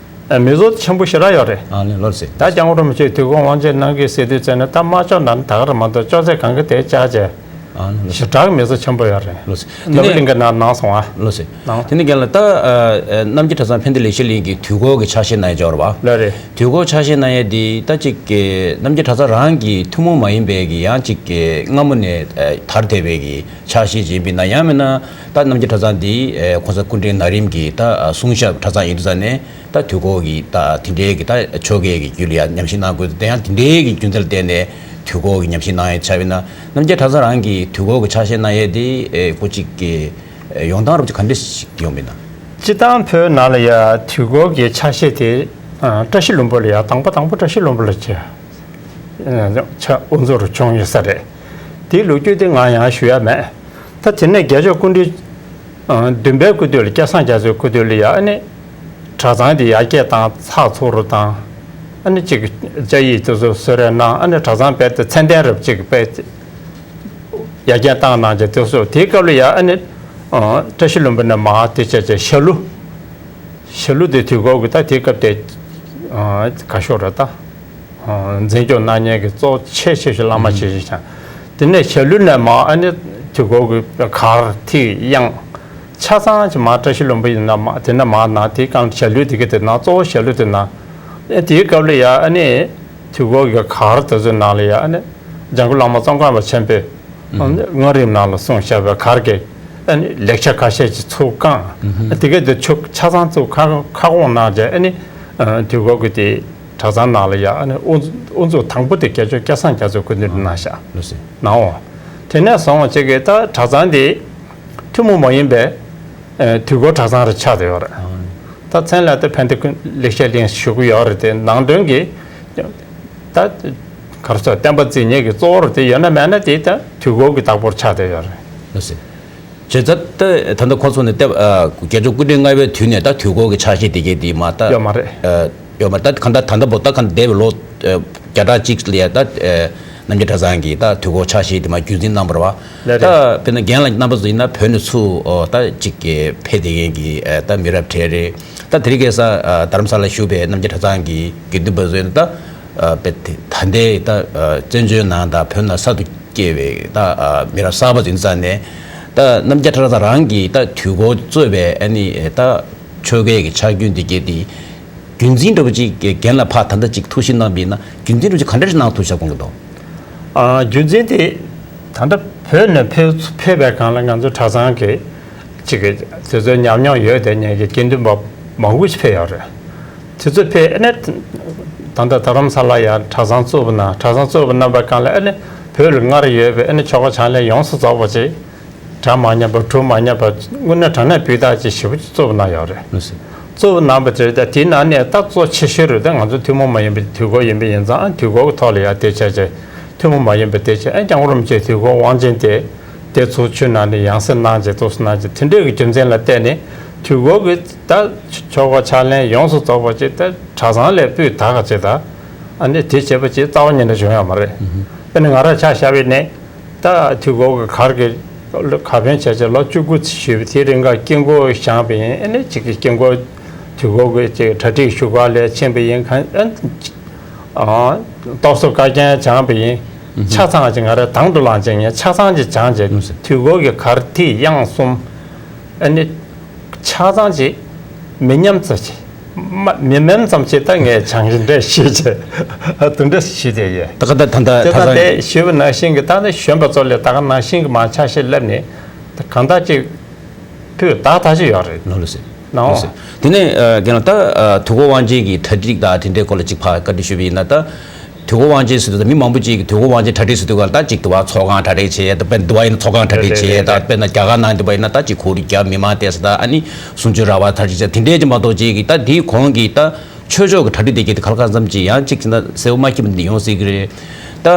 ཨ་མི་ཚོགས་ཆེན་པོ་ཞེ་དྲག་ཡོད་རེད། ཨ་ནི་ལོར་ཟེར། ད་སྐྱབས་མགོན་རིན་པོ་ཆེས་དུས་འཁོར་དབང་ཆེན་གནང་གི་ཟེར་དུས་ཙམ་ནས་ད་མ་ལྕོགས་ན་ནི་ད་ག་རེ་མ་གཏོགས་ལྕོགས་ཚད་གང་གི་དེ་བཅག་བྱས། ཨ་ནི་ལོར་ཞེ་དྲག་མི་ཚོགས་ཆེན་པོ་ཡོད་རེད། ལོར་ཟེར། དེ་ནོར་བུ་ནས་གླིང་ག་ནང་གནང་སོང་ཨ། ལོར་ཟེར། ནང་། དེ་ནས་རྒན་ལགས་ད་ཨ་ཨ་རྣམ་རྒྱལ་གྲྭ་ཚང་ཕན་བདེ་ལེགས་བཤད་གླིང་གི་དུས་འཁོར་གྱི་ཕྱག་བཞེས་གནང་ཡ་ཅིག་ཡོད་རེད་པ། ལོས་རེད། དུས་འཁོར་ཕྱག་བཞེས་གནང་ཡ་འདི་ད་ཅིག་གི་རྣམ་རྒྱལ་གྲྭ་ཚང་རང་གི་ཐུན་མོང་མ་ཡིན་པའི་གི་ཡང་ཅིག་གི་སྔ་མོ་ནས་ཨ་དར་བསྡད་པའི་གི་ཕྱག་བཞེས་ཅིག་ཡིན་པས་ན་ཡང་མིན་ན་ད་རྣམ་རྒྱལ་གྲྭ་ཚང་འདི་ཨ་གོང་ས་སྐུ་ཕྲེང་ན་རིམ་གྱི་ད་ཨ་གསུང་ཞབས་གྲྭ་ཚང་ཡིན་དུས་ཙང་ནས། ད་དུས་འཁོར་གྱི་ད་དེ་འདྲའི་གི་ད་ཆོ་གའི་གི་རྒྱུད་ལ་ཡང་ཉམས་ཞིབ་གནང་དགོས་དེ་ཡང་དེ་འདྲའི་གི་རྒྱུ་མཚན་ལ་བརྟེན་ནས་དུས་འཁོར་གྱི་ཉམས་ཞིབ་གནང་ཡ་ཆ་བཞག་ན་རྣམ་རྒྱལ་གྲྭ་ཚང་རང་གི་དུས་འཁོར་གྱི་ཕྱག་བཞེས་གནང་ཡས་དེ་ཨེ་སྐུ་གཅིག་གི་ཨེ་ཡོང་སྟངས་རབ་ཅིག་ག་འདྲ་ཞིག་ཡོང་མིན་ན། སྤྱི་བཏང་བོད་ནང་ལ་ཡ་དུས་འཁོར་གྱི་ཕྱག་བཞེས་དེ་ཨ་བཀྲ་ཤིས་ལྷུན་པོ་ལ་ཡ་དང་པོ་དང་པོ་བཀྲ་ཤིས་ལྷུན་པོ་ལ་བྱས། ཕྱག་དབུ་འཛུགས་རུ་བྱུང་ཡོད་ས་རེད། དེའི་ལོ་རྒྱུས་དེ་ང་ཡང་ཞུ་ཡ་མེད། ད་དེ་ནས་རྒྱལ་མཆོག་སྐུ་ཕྲེང་བདུན་པའི་སྐུ་དུས་ལ་སྐལ་བཟང་རྒྱ་མཚོའི་སྐུ་དུས་ལ་ཡ་ཨ་ནི་གྲྭ་ཚང་དེ་ཡར་རྒྱས་བཏང་ཚགས་ཚུད་རུ་བཏང་། ཨ་ནི་གཅིག་བཅའ་ཡིག་དེ་ཚོ་གསོལ་རས་གནང་ཨ་ནི་གྲྭ་ཚང་རྦད་དེ་ཚད་ལྡན་རབ་གཅིག་རྦད་ཡར་རྒྱས་བཏང་གནང་བྱས་དེ་ཚོ་དེའི་སྐབས་ལ་ཡ་ཨ་ནི་བཀྲ་ཤིས་ལྷུན་པོ་ནས་མར་དེ་བྱས་བྱས་ཞྭ་ལུ། ཞྭ་ལུ་དེ་དུས་འཁོར་གྱི་ད་དེའི་སྐབས་དེ་ག་ཤོག་རེད་ད། འཛིན་སྐྱོང་གནང་མཁན་གྱི་གཙོ་ཆེ་ཆེ་ཤོས་བླ་མ་ཆེ་ཤོས་ཀྱང་། དེ་ནས་ཞྭ་ལུ་ནས་མར་ཨ་ནི་དུས་འཁོར་གྱི་གར་ཐིག་དབྱངས་ཆ་ཚང་གི་མར་བཀྲ་ཤིས་ལྷུན་པོ་ཡིན་ན་མ་དེ་ནས་མར་ནང་དེའི་སྒང་ཞྭ་ལུ་དེ་གི་དེ་ནང་གཙོ་བོ་ཞྭ་ལུ་དེ་ནང་། ཨ་དེའི་སྐབས་ལ་ཡ་ཨ་ནི་དུས་འཁོར་གྱི་གར་དེ་ཚོའི་ནང་ལ་ཡ་ཨ་ནི་འཇམ་མགོན་བླ་མ་ཙོང་ཁ་པ་ཆེན་པོས། ཨ་ནི་སྔགས་རིམ་ནང་ལ་གསུངས་བཞག་པའི་གར་གྱི་ཨ་ནི་ལེགས་ཆ་ཁ་ཤས་ཀྱི་ཚུར་བཀང་། དེ་གས་དེ་ཆུ་ཆ་ཚང་ཚུར་ཁ་ཁ་སྐོང་གནང་རྗེས་ཨ་ནི་དུས་འཁོར་གྱི་དེ་གྲྭ་ཚང་ནང་ལ་ཡ་ཨ་ནི་དབུ་དབུ་འཛུགས་དང་པོ་དེ་རྒྱལ་མཆོག་སྐལ་བཟང་རྒྱ་མཚོའི་སྐུ་མདུན་དུ་གནང་བཞག་ལོ་སི། གནང་འོང་། དེ་ནས་བཟུང་བྱས་ཀྱི་ད་གྲྭ་ཚང་དེ་ཐུན་མོང་མ་ཡིན་པའི་དུས་འཁོར་གྲྭ་ཚང་རུ་ཆགས་བསྡད་ཡོད་རེད། ད་མཚན་ལ་ད་ཕན་བདེ་ཀུན་ལེགས་བཤད་གླིང་ཞུ་གི་ཡོད་རེད་དེ་ནང་དོན་གྱི་ད་ག་རེ་ཟེར་བསྟན་པ་འཛིན་མཁན་གྱི་གཙོ་བོ་རུ་དེ་ཡོད་ན་མེད་ན་དེ་ད་དུས་འཁོར་གྱི་བདག་པོར་ཆགས་བསྡད་ཡོད་རེད། ལགས་སོ། བྱས་ཙང་ད་ད་ལྟ་ཁོ་ཚོ་ནས་ལྟ་ཨ་རྒྱལ་མཆོག་སྐུ་ཕྲེང་ལྔ་པའི་དུས་ནས་ད་དུས་འཁོར་གྱི་ཕྱག་བཞེས་དེ་གས་དེ་མ་ད་ཡོད་མ་རེད། ཨ་ཡོད་མ་རེད། ད་གང་ལྟར་ད་ལྟ་བོ་ད་གང་ལྟར་འདས་པའི་ལོ་ཨ་བརྒྱ་ཕྲག་གཅིག་ལ་ཡ་ད་ཨ་རྣམ་རྒྱལ་གྲྭ་ཚང་གིས་ད་དུས་འཁོར་ཕྱག་བཞེས་དེ་མ་རྒྱུན་འཛིན་གནང་བ་རེད་བ། ལགས་རེད། ད་དཔེར་ན་རྒན་ལགས་རྣམ་པ་ཚོ་ཡིན་ན་བོད་ནས་ཚུར་ཨོ་ད་ཅིག་གི་ཕེབས་བསྡད་མཁན་གྱི་ཨ་ད་མི་རབས་གྲས་རེད། ད་དེ་རིང་ཁ་སང་ཨ་རྡ་རམ་ས་ལ་བཞུགས་པའི་རྣམ་རྒྱལ་གྲྭ་ཚང་གི་དགེ་འདུན་པ་ཚོ་ཡིན་ན་ད་ཨ་དཔེ་དེ་ད་ལྟའི་ད་ཨ་བཙན་བྱོལ་ནང་དང་བོད་ནང་གསར་དུ་ སྐྱེས་པའི་ད་མི་རབས་གསར་པ་ཡིན་ཙང་ནས། ད་རྣམ་རྒྱལ་གྲྭ་ཚང་རང་གིས་ད་དུས་འཁོར་གཙོས་པའི་ཨ་ནི་ད་ཆོ་གའི་གི་ཕྱག་རྒྱུན་འདི་གས་དེ་རྒྱུན་འཛིན་འདྲ་པོ་ཅིག་གི་འགན་ལ་ཕར་ད་ལྟ་ཅིག་ཐུགས་ཞིབ་གནང་བ་ཡིན་ན། རྒྱུན་འཛིན་འདྲ་པོ་ཅིག་ག་འདྲ་ཞིག་གནང་ཐུབ་བཞག་གོང་གི་འདུག་ཨ། རྒྱུན་འཛིན་དེ་ད་ལྟ་བོད་ནས་ཕེབས་ཕེབས་པའི་སྒང་ལ་ང་ཚོ་གྲྭ་ཚང་གི་ཅིག་གི་དེ་ཚོའི་ཉམས་མྱོང་ཡོད་དེ་ཉན་གྱི་དགེ་འདུན་པ་མང་པོ་ཞིག་ཕེབས་ཡོད་རེད། དེ་ཚོ་ཕེབས་ཨ་ནི་ད་ལྟ་རྡ་རམ་ས་ལ་ཡར་གྲྭ་ཚང་བཙུགས་པ་ན། གྲྭ་ཚང་བཙུགས་པ་གནང་པའི་སྒང་ལ་ཨ་ནི་བོད་ལ་སྔར་ཡོད་པའི་ཨ་ནི་ཆོ་ག་ཕྱག་ལེན་ཡོངས་སུ་རྫོགས་པ་ཅིག་གྲ་མ་ཉམས་པ་གྲུ་མ་ཉམས་པ་དངོས་གནས་དྲང་གནས་སྤུས་དག་ཅིག་ཞེ་པོ་ཅིག་བཙུགས་གནང་ཡོད་རེད། ལགས་སོ། བཙུགས་གནང་པ་དེ་རེད། ད་དེའི་ནང་ནས་ད་གཙོ་ཆེ་ཤོས་རེད། ད་ང་ཚོ་ཐུན་མོང་མ་ཡིན་པའི་དུས་འཁོར་ཡིན་པ་ཡིན་ཙང་། དུས་འཁོར་གྱི་ཐོག་ལ་ཡང་དེ་བྱས་བྱས། ཐུན་མོང་མ་ཡིན་པའི་དེ་བྱས་ཨ་སྐྱབས་མགོན་རིན་པོ་ཆེ་དུས་འཁོར་དབང་ཆེན་དེ་དེ་ཚོ་ཆུ་ནང་ནས་ཡང་སེ་གནང་བྱས་ཏོག་ཙམ་གནང་བྱས། དེ་འདྲའི་གི་རྒྱུ་མཚན་ལ་བརྟེན་ནས་དུས་འཁོར་གྱི་ད་ཆོ་ག་ཕྱག་ལེན་ཡོངས་སུ་རྫོགས་པ་ཅིག་ད་གྲྭ་ཚང་ལ་སྤུས་དག་ག་ཅིག་ད་ཨ་ནི་དེ་བྱས་པ་ཅིག་རྩ་བ་ཉིད་ནས་བྱུང་ཡོད་མ་རེད། དཔེར་ན་ང་རང་ཆ་བཞག་པ་ཡིན་ན། ད་དུས་འཁོར་གྱི་གར་གྱི་གར་དཔོན་བྱས་བྱས་ལོ་བཅུ་དགུ་ཙམ་བཞུགས་པའི་དེའི་རིང་ག་དཀྱིལ་འཁོར་བཞེངས་པ་ཡིན། ཨ་ནི་གཅིག་གི་དཀྱིལ་འཁོར་དུས་འཁོར་གྱི་གཅིག་གྲ་སྒྲིག་ཞུ་ག་ལ་ཕྱིན་པ་ཡིན། གང་ཨ་ཏོག་གསར་བཀའ་རྒྱན་སྦྱངས་པ་ཡིན། ཆ་ཚང་ཅིག་ང་རང་དང་དུ་བླངས་བྱས་ངས་ཆ་ཚང་ཅིག་སྦྱངས་བྱས། དུས་འཁོར་གྱི་གར་ཐིག་དབྱངས་གསུམ། ཨ་ནི་ཆ་ཚང་ཅིག་མི་ཉམས་ཙམ་ཅིག་མ་མི་ཉམས་ཙམ་ཅིག་ད་ངས་སྦྱང་གི་འདྲ་ཞུས་བྱས། དེ་འདྲ་ཞུས་བསྡད་ཡོད། ད་ག་ད་ད་ད་དེ་ད་ད་ཚང་དེ་ཞུས་པ་ནང་བཞིན་གྱི་ད་ནི་གཞོན་པ་ཚོ་ལ་ད་ག་ནང་བཞིན་གྱི་མར་ཆ་ཤས་བསླབས་ནས་ད་གང་ལྟར་ཅིག་སྤུས་དག་ད་ཅིག་ཡོད་རེད། ནོར་ལ་ཟེར། ནོར་ལ་ཟེར། དེ་ནས་ཨ་རྒན་ལགས། ད་ཨ་དུས་འཁོར་དབང་ཆེན་གྱི་གྲ་སྒྲིག་དང་དེ་འདྲའི་སྐོར་ལ་ཅིག་ཕར་བཀའ་འདྲི་ཞུས་པ་ཡིན་ན། ད་དུས་འཁོར་དབང་ཆེན་ཟེར་དུས་ད་མི་མང་པོ་ཅིག་གིས་དུས་འཁོར་དབང་ཆེན་གྲ་སྒྲིག་ཟེར་དུས་ག་ལ་ད་ཅིག་འདུག་པ་ཚོགས་ཁང་གྲ་སྒྲིག་བྱས། ད་དཔེར་ན་འདུག་པ་ཡིན་ན་ཚོགས་ཁང་གྲ་སྒྲིག་བྱས། ད་དཔེར་ན་རྒྱ་གར་ནང་འདུག་པ་ཡིན་ན་ད་ཅིག་གུ་རུ་རྒྱ་མི་མང་བསྡད་ས། ད་ཨ་ནི་གསུང་ཆོས་ར་བ་གྲ་སྒྲིག་བྱས། དེ་འདྲའི་ཅིག་མ་གཏོགས་ཅིག་གིས་ད་དེའི་གོང་གི་ད་ཆོས་ཕྱོགས་ཀྱི་གྲ་སྒྲིག་དེ་གས་དེ་ག་ལ་གང་འཚམ་ཅིག་ཡང་ཅིག་ཅིག་ན་གསལ་པོ་མ་མཁྱེན་པ་འདི་ཡོང་སྲིད་ཀྱི་རེད། ད་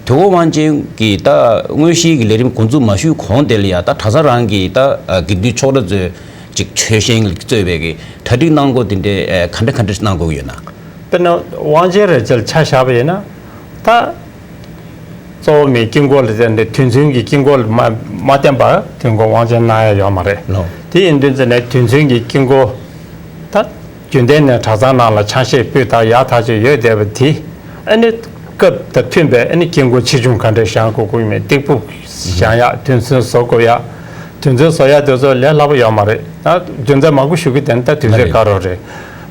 དུས་འཁོར་དབང་ཆེན་གྱི་ད་དངོས་གཞིའི་གི་ལས་རིམ་འགོ་འཛུགས་མ་ཞུས་གོང་དེ་ལ་ཡ་ད་གྲྭ་ཚང་རང་གི་ད་དགེ་འདུན་ཆོས་གྲྭ་ཚོས་ཅིག་ཆོས་ཞིང་གཙོས་པའི་གི་གྲ་སྒྲིག་གནང་སྒོ་དེ་འདྲའི་ག་འདྲ་ག་འདྲ་གནང་དགོས་ཀྱི་ཡོད་ན། དཔེར་ན་དབང་ཆེན་རེ་ཅིག་ཆ་བཞག་པ་ཡིན་ན། ད་གཙོ་བོ་མི་དཀྱིལ་འཁོར་ལ་བརྟེན་ཏེ་དོན་མཚོན་གྱི་དཀྱིལ་འཁོར་ལ་མ་མ་བརྟེན་པར་དུས་འཁོར་དབང་ཆེན་གནང་ཡ་ཡོད་མ་རེད། ལོ། དེ་ཡིན་དུས་ཙམ་ནས་དོན་མཚོན་གྱི་དཀྱིལ་འཁོར་ད་རྒྱུན་ལྡན་ནས་གྲྭ་ཚང་ནང་ལ་ཆ་ཤས་སྤུས་དག་ཡག་ཐག་ཆོད་ཡོད་བསྡད་པ་དེ། ཨ་ནི་སྐབས་དང་མཐུན་པའི་ཨ་ནི་དཀྱིལ་འཁོར་ཆེ་ཆུང་ག་འདྲས་བཞེངས་དགོས་ཀྱི་མེད། སྟེགས་བུ་བཞེངས་ཡག་དོན་མཚོན་བཟོ་དགོས་ཡག་དོན་མཚོན་བཟོ་ཡག་དེ་ཚོ་ལས་སླ་པོ་ཡོད་མ་རེད། ད་རྒྱུ་མཚན་མང་པོ་ཞུ་གི་དེ་ནི་ད་དུས་ཚོད་དཀའ་རོགས་རེད།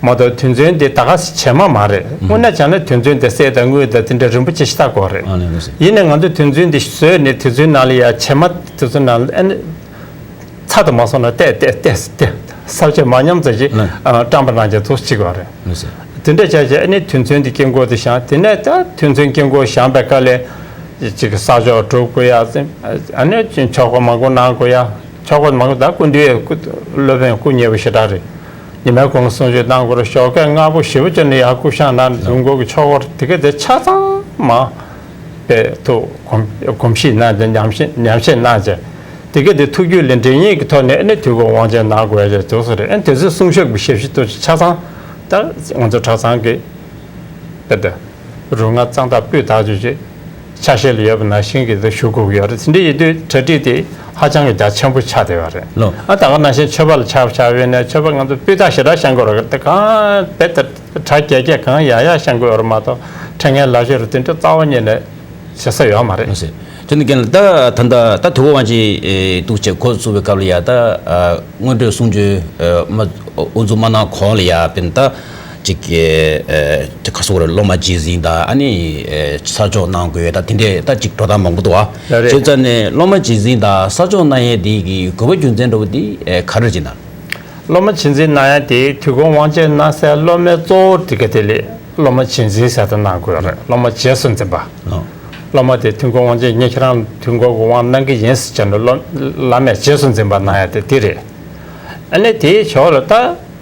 མ་གཏོགས་དོན་མཚོན་འདི་ད་ག་སེ་བྱེ་མ་མ་རེད། དངོས་གནས་བྱས་ན་དོན་མཚོན་འདི་གསེར་དང་དངུལ་དང་དེ་འདྲ་རིན་པོ་ཆེ་ཞེ་དྲག་དགོས་རེད། ཨ་ནི་ལགས་སོ། ཡིན་ནའི་ང་ཚོས་དོན་མཚོན་འདི་བཟོས་ནས་དེ་ཚོའི་ནང་ལ་ཡ་བྱེ་མ་དེ་ཚོའི་ནང་ལ་ཨ་ནི་ཚ་དང་མ་སོང་ན་ཏེ་ཏེ་ཏེ་ཏེ་ས་བཅད་མ་ཉམས་ཙམ་ཞིག་ལགས། ཨ་བཀྲམ་པ་ནང་བཞིན་ཐུགས་གཅིག་པ་རེད། ལགས་སོ། དེ་འདྲ་བྱས་བྱས་ཨ་ནི་དོན་མཚོན་འདི་དཀྱིལ་འཁོར་དེ་བཞེངས། དེ་ནས་ད་དོན་མཚོན་དཀྱིལ་འཁོར་བཞེངས་པའི་སྐབས་ལ་ཅིག་གི་ས་ཆོག་སྒྲུབ་དགོས་ཡ། ཨ་ནི་ཆོ་ག་མང་པོ་གནང་དགོས་ཡ། ཆོ་ག་མང་པོ་ད་སྐུ་མདུན་སྐུ་སློབ་དཔོན་སྐུ་མཉེལ་བ་ཞེ་དྲག་རེད། ཉི་མའི་གུང་གསུང་ཆོས་གནང་དགོས་རེད། ཞོགས་ཀས་སྔ་པོ་ཞེ་པོ་ཅིག་ནས་ཡར་སྐུ་བཞེངས་གནང་འདུག་གོ་གི་ཆོ་ག་དེ་ག་དེ་ཆ་ཚང་མ་དཔེ་ཐུགས་གོམས་གོམས་གཤིས་གནང་སྟེ་ཉམས་བཞེས་ཉམས་བཞེས་གནང་བྱས། དེ་ག་དེ་ཐུགས་རྒྱུད་ལ་འདྲེན་ཡས་ཀྱི་ཐོག་ནས་ཨ་ནི་དུས་འཁོར་དབང་ཆེན་གནང་དགོས་ཡ་དེ་ཚོ་རེད། ཨ་ནི་དེ་ཚོའི་གསུང་ཆོས་ཀྱི་ཞབས་ཕྱི་ཐུགས་རྗེ་ཆ་ཚང་ད་ང་ཚོ་གྲྭ་ཚང་གི་དཔེ་དེ་རུ་ང་གཙང་དག་སྤུས་དག་ཅིག་ཅིག་ཆ་ཤས་ལ་ཡོད་པ་ནང་བཞིན་གྱི་དེ་ཞུ་དགོས་ཀྱི་ཡོད་རེད། དེ་འདྲ་ཡིན་དུས་གྲ་སྒྲིག་དེ་ཧ་ཅང་གི་རྒྱ་ཆེན་པོ་ཆགས་བསྡད་ཡོད་རེད། ལོ། ཨ་ད་ག་ནང་བཞིན་མཆོད་པ་ལ་ཆ་བཞག་པ་ཡིན་ན་མཆོད་པ་ང་ཚོ་སྤུས་དག་ཞེ་དྲག་བཞེངས་དགོས་རེད། དེ་གང་རྦད་དེ་གྲ་རྒྱས་རྒྱས་གང་ཡག་ཡག་བཞེངས་དགོས་ཡོད་རེད་མ་གཏོགས་འཕྲོད་བསྟེན་ལག་ཤེས་རུ་དེ་འདྲ་རྩ་བ་ཉིད་ནས་བྱེད་ས་ཡོད་མ་རེད། ལགས་སོ། དེ་ནི་རྒན་ལགས། ད་ད་ལྟ་ད་དུས་འཁོར་དབང་ཆེན་འདུག་བྱས་འགོ་བཙུགས་པའི་སྐབས་ལ་ཡ་ད་སྔོན་འགྲོའི་གསུང་ཆོས་མ་དབུ་འཛུགས་མ་གནང་གོང་ལ་ཡ་དཔེར་ན་ད་ཅིག་གི་ཁ་སོག་རེ་སློབ་མ་རྗེས་འཛིན་དང་ཨ་ནི་ས་ཕྱོགས་གནང་དགོས་ད་དེ་འདྲས་ད་ཅིག་འགྲོ་སྟངས་མང་པོ་འདུག་ཨ། ལགས་རེད། བྱས་ཙང་ནས་སློབ་མ་རྗེས་འཛིན་དང་ས་ཕྱོགས་གནང་ཡས་དེ་གི་དགོས་པ་རྒྱུ་མཚན་འདྲ་བོ་དེ་ག་རེ་ཡིན་ན། སློབ་མ་རྗེས་འཛིན་གནང་ཡ་དེ་དུས་འཁོར་དབང་ཆེན་གནང་སའི་སློབ་མའི་གཙོ་བོ་དེ་ག་དེ་ལས་སློབ་མ་རྗེས་འཛིན་ཟེར་དེ་གནང་དགོས་རེད། སློབ་མ་རྗེས་སུ་འཛིན་པ། ཨོ། སློབ་མ་དེ་དུས་འཁོར་དབང་ཆེན་ངས་ཁྱེད་རང་ལ་དུས་འཁོར་གྱི་དབང་གནང་གི་ཡིན་ཟེར་བྱས་ནས་སློབ་བླ་མས་རྗེས་སུ་འཛིན་པ་གནང་ཡ་དེ་དེ་རེད། ཨ་ནི་དེའི་ཕྱོགས་ལ་ད་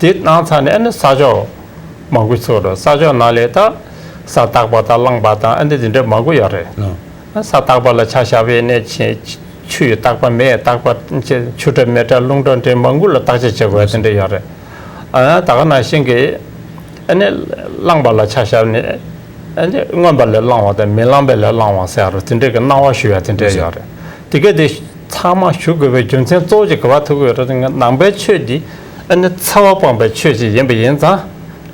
དེ་གནང་ཚར་ནས་ཨ་ནི་ས་ཕྱོགས་མང་པོ་ཚུགས་རེད། ས་ཕྱོགས་ནང་ལས་ད་ས་བརྟག་པ་དང་བླངས་པ་དང་ཨ་ནི་དེ་འདྲ་མང་པོ་ཡོད་རེད། ཨོ། ས་བརྟག་པ་ལ་ཆ་བཞག་པ་ཡིན་ན་ཆེ་ཆུ་ཡི་བརྟག་པ་མེ་ཡི་བརྟག་པ་ཆུ་འདྲ་མེ་འདྲ་རླུང་འདྲ་འདྲ་མང་པོ་ལ་བརྟག་དཔྱད་བྱེད་དགོས་དེ་འདྲ་ཡོད་རེད། ཨ་ད་ག་ནང་བཞིན་གྱི་ཨ་ནི་བླངས་པ་ལ་ཆ་བཞག་ནས་ཨ་ནི་མངོན་པ་ལས་བླངས་པ་དང་མི་བླངས་པ་ལས་བླངས་པ་ཟེར་རོ་དེ་འདྲ་གི་གནང་བ་ཞུ་ཡ་དེ་འདྲ་ཡོད་རེད། དེ་ག་དེ་ཚང་མ་ཞུ་དགོས་པའི་རྒྱུ་མཚན་གཙོ་བོ་ཅིག་ག་པར་ཐུག་གི་ཡོད་རེད་ཟེར་ན་ནང་པའི་ཆོས་འདི་ཨ་ནི་འཚེ་བ་སྤངས་པའི་ཆོས་ཅིག་ཡིན་པ་ཡིན་ཙང་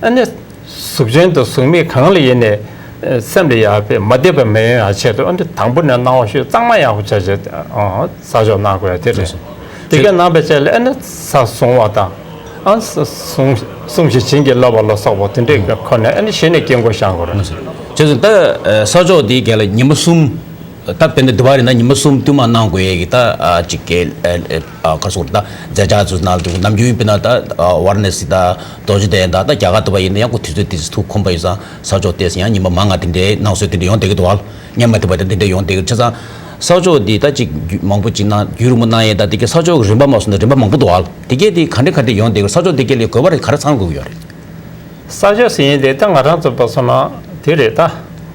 ཨ་ནི། གཟུགས་ཅན་དང་གཟུགས་མེད་གང་ལ་ཡིན་ནས་ སེམས་ལ་ཡག་པའི་མ་བདེ་བ་མི་ཡོང་ཡ་ཆེད་དུ། ཨ་ནི་དང་པོ་ནས་གནང་བ་ཞུས། གཙང་མ་ཡག་པོ་བྱས་བྱས་ཨ་ས་ཆོག་གནང་དགོས་ཡ་དེ་རེད། དེ་ག་གནང་བའི་ཆེད་ལ་ཨ་ནི་ས་བཟུང་བ་དང་། ཨ་ནི་ས་སྲུང་སྲུང་ཞིང་བྱིན་གྱིས་བརླབས་པ་ལ་སོགས་པ་དེ་འདྲའི་ཁོ་ནས་ཨ་ནི་གཞི་ནས་དཀྱིལ་འཁོར་བཞེངས་དགོས་རེད། བྱས་ཙང་ད་ས་ཆོག་དེའི་རྒན་ལགས་ཉི་མ་གསུམ། ད་དཔེར་ན་འདི་བ་རེད་ན་ཉི་མ་གསུམ་བསྟུད་མར་གནང་དགོས་ཡས་ཀྱི་ད་ཨ་ཅིག་གི་ཨ་ཨ་ག་རེ་ཟེར་དགོས་རེད། ད་མཛད་འཆར་ཚོ་ནང་དུ་ནམ་རྒྱུན་དཔེར་ན་ད་ཝཱ་ར་ཎ་སི་ད་རྡོ་རྗེ་གདན་ད་ད་རྒྱ་གར་དུ་བ་ཡིན་ན་ཡང་ཁོ་དུས་ཚོད་དེ་ཚོ་ཐུག་ཁོམ་པ་ཡོད་ཙང་ས་ཆོག་ཏོག་ཙམ་ཡང་ཉི་མ་མང་ང་དེ་འདྲའི་གནང་སྲོལ་དེ་འདྲ་ཡོང་བསྡད་ཀྱི་འདུག་བ། སྔོན་མ་དེ་བ་དེ་འདྲ་ཡོང་བསྡད་ཀྱི། བྱས་ཙང་ས་ཆོག་འདི་ད་ཅིག་རྒྱུན་མང་པོ་ཅིག་གནང་རྒྱུན་རིང་པོ་གནང་ཡས་ད་དེ་གའི་ས་ཆོག་གི་རིམ་པ་མ་སོང་ན་རིམ་པ་མང་པོ་འདུག་བ། དེ་གའི་དེ་ག་འདྲ་ག་འདྲ་ཡོང་བསྡད་ཀྱི། ས་ཆོག་དེ་གའི་ལ་དགོས་པ་རེད་ག་རེ་ཚང་དགོས་ཀྱི་ཡོད་རེད། ས་ཆོག་ཟེར་ཡིན་དེ་ད་ང་རང་ཚོ་བབས་སོང་ན་དེ་རེད་ད།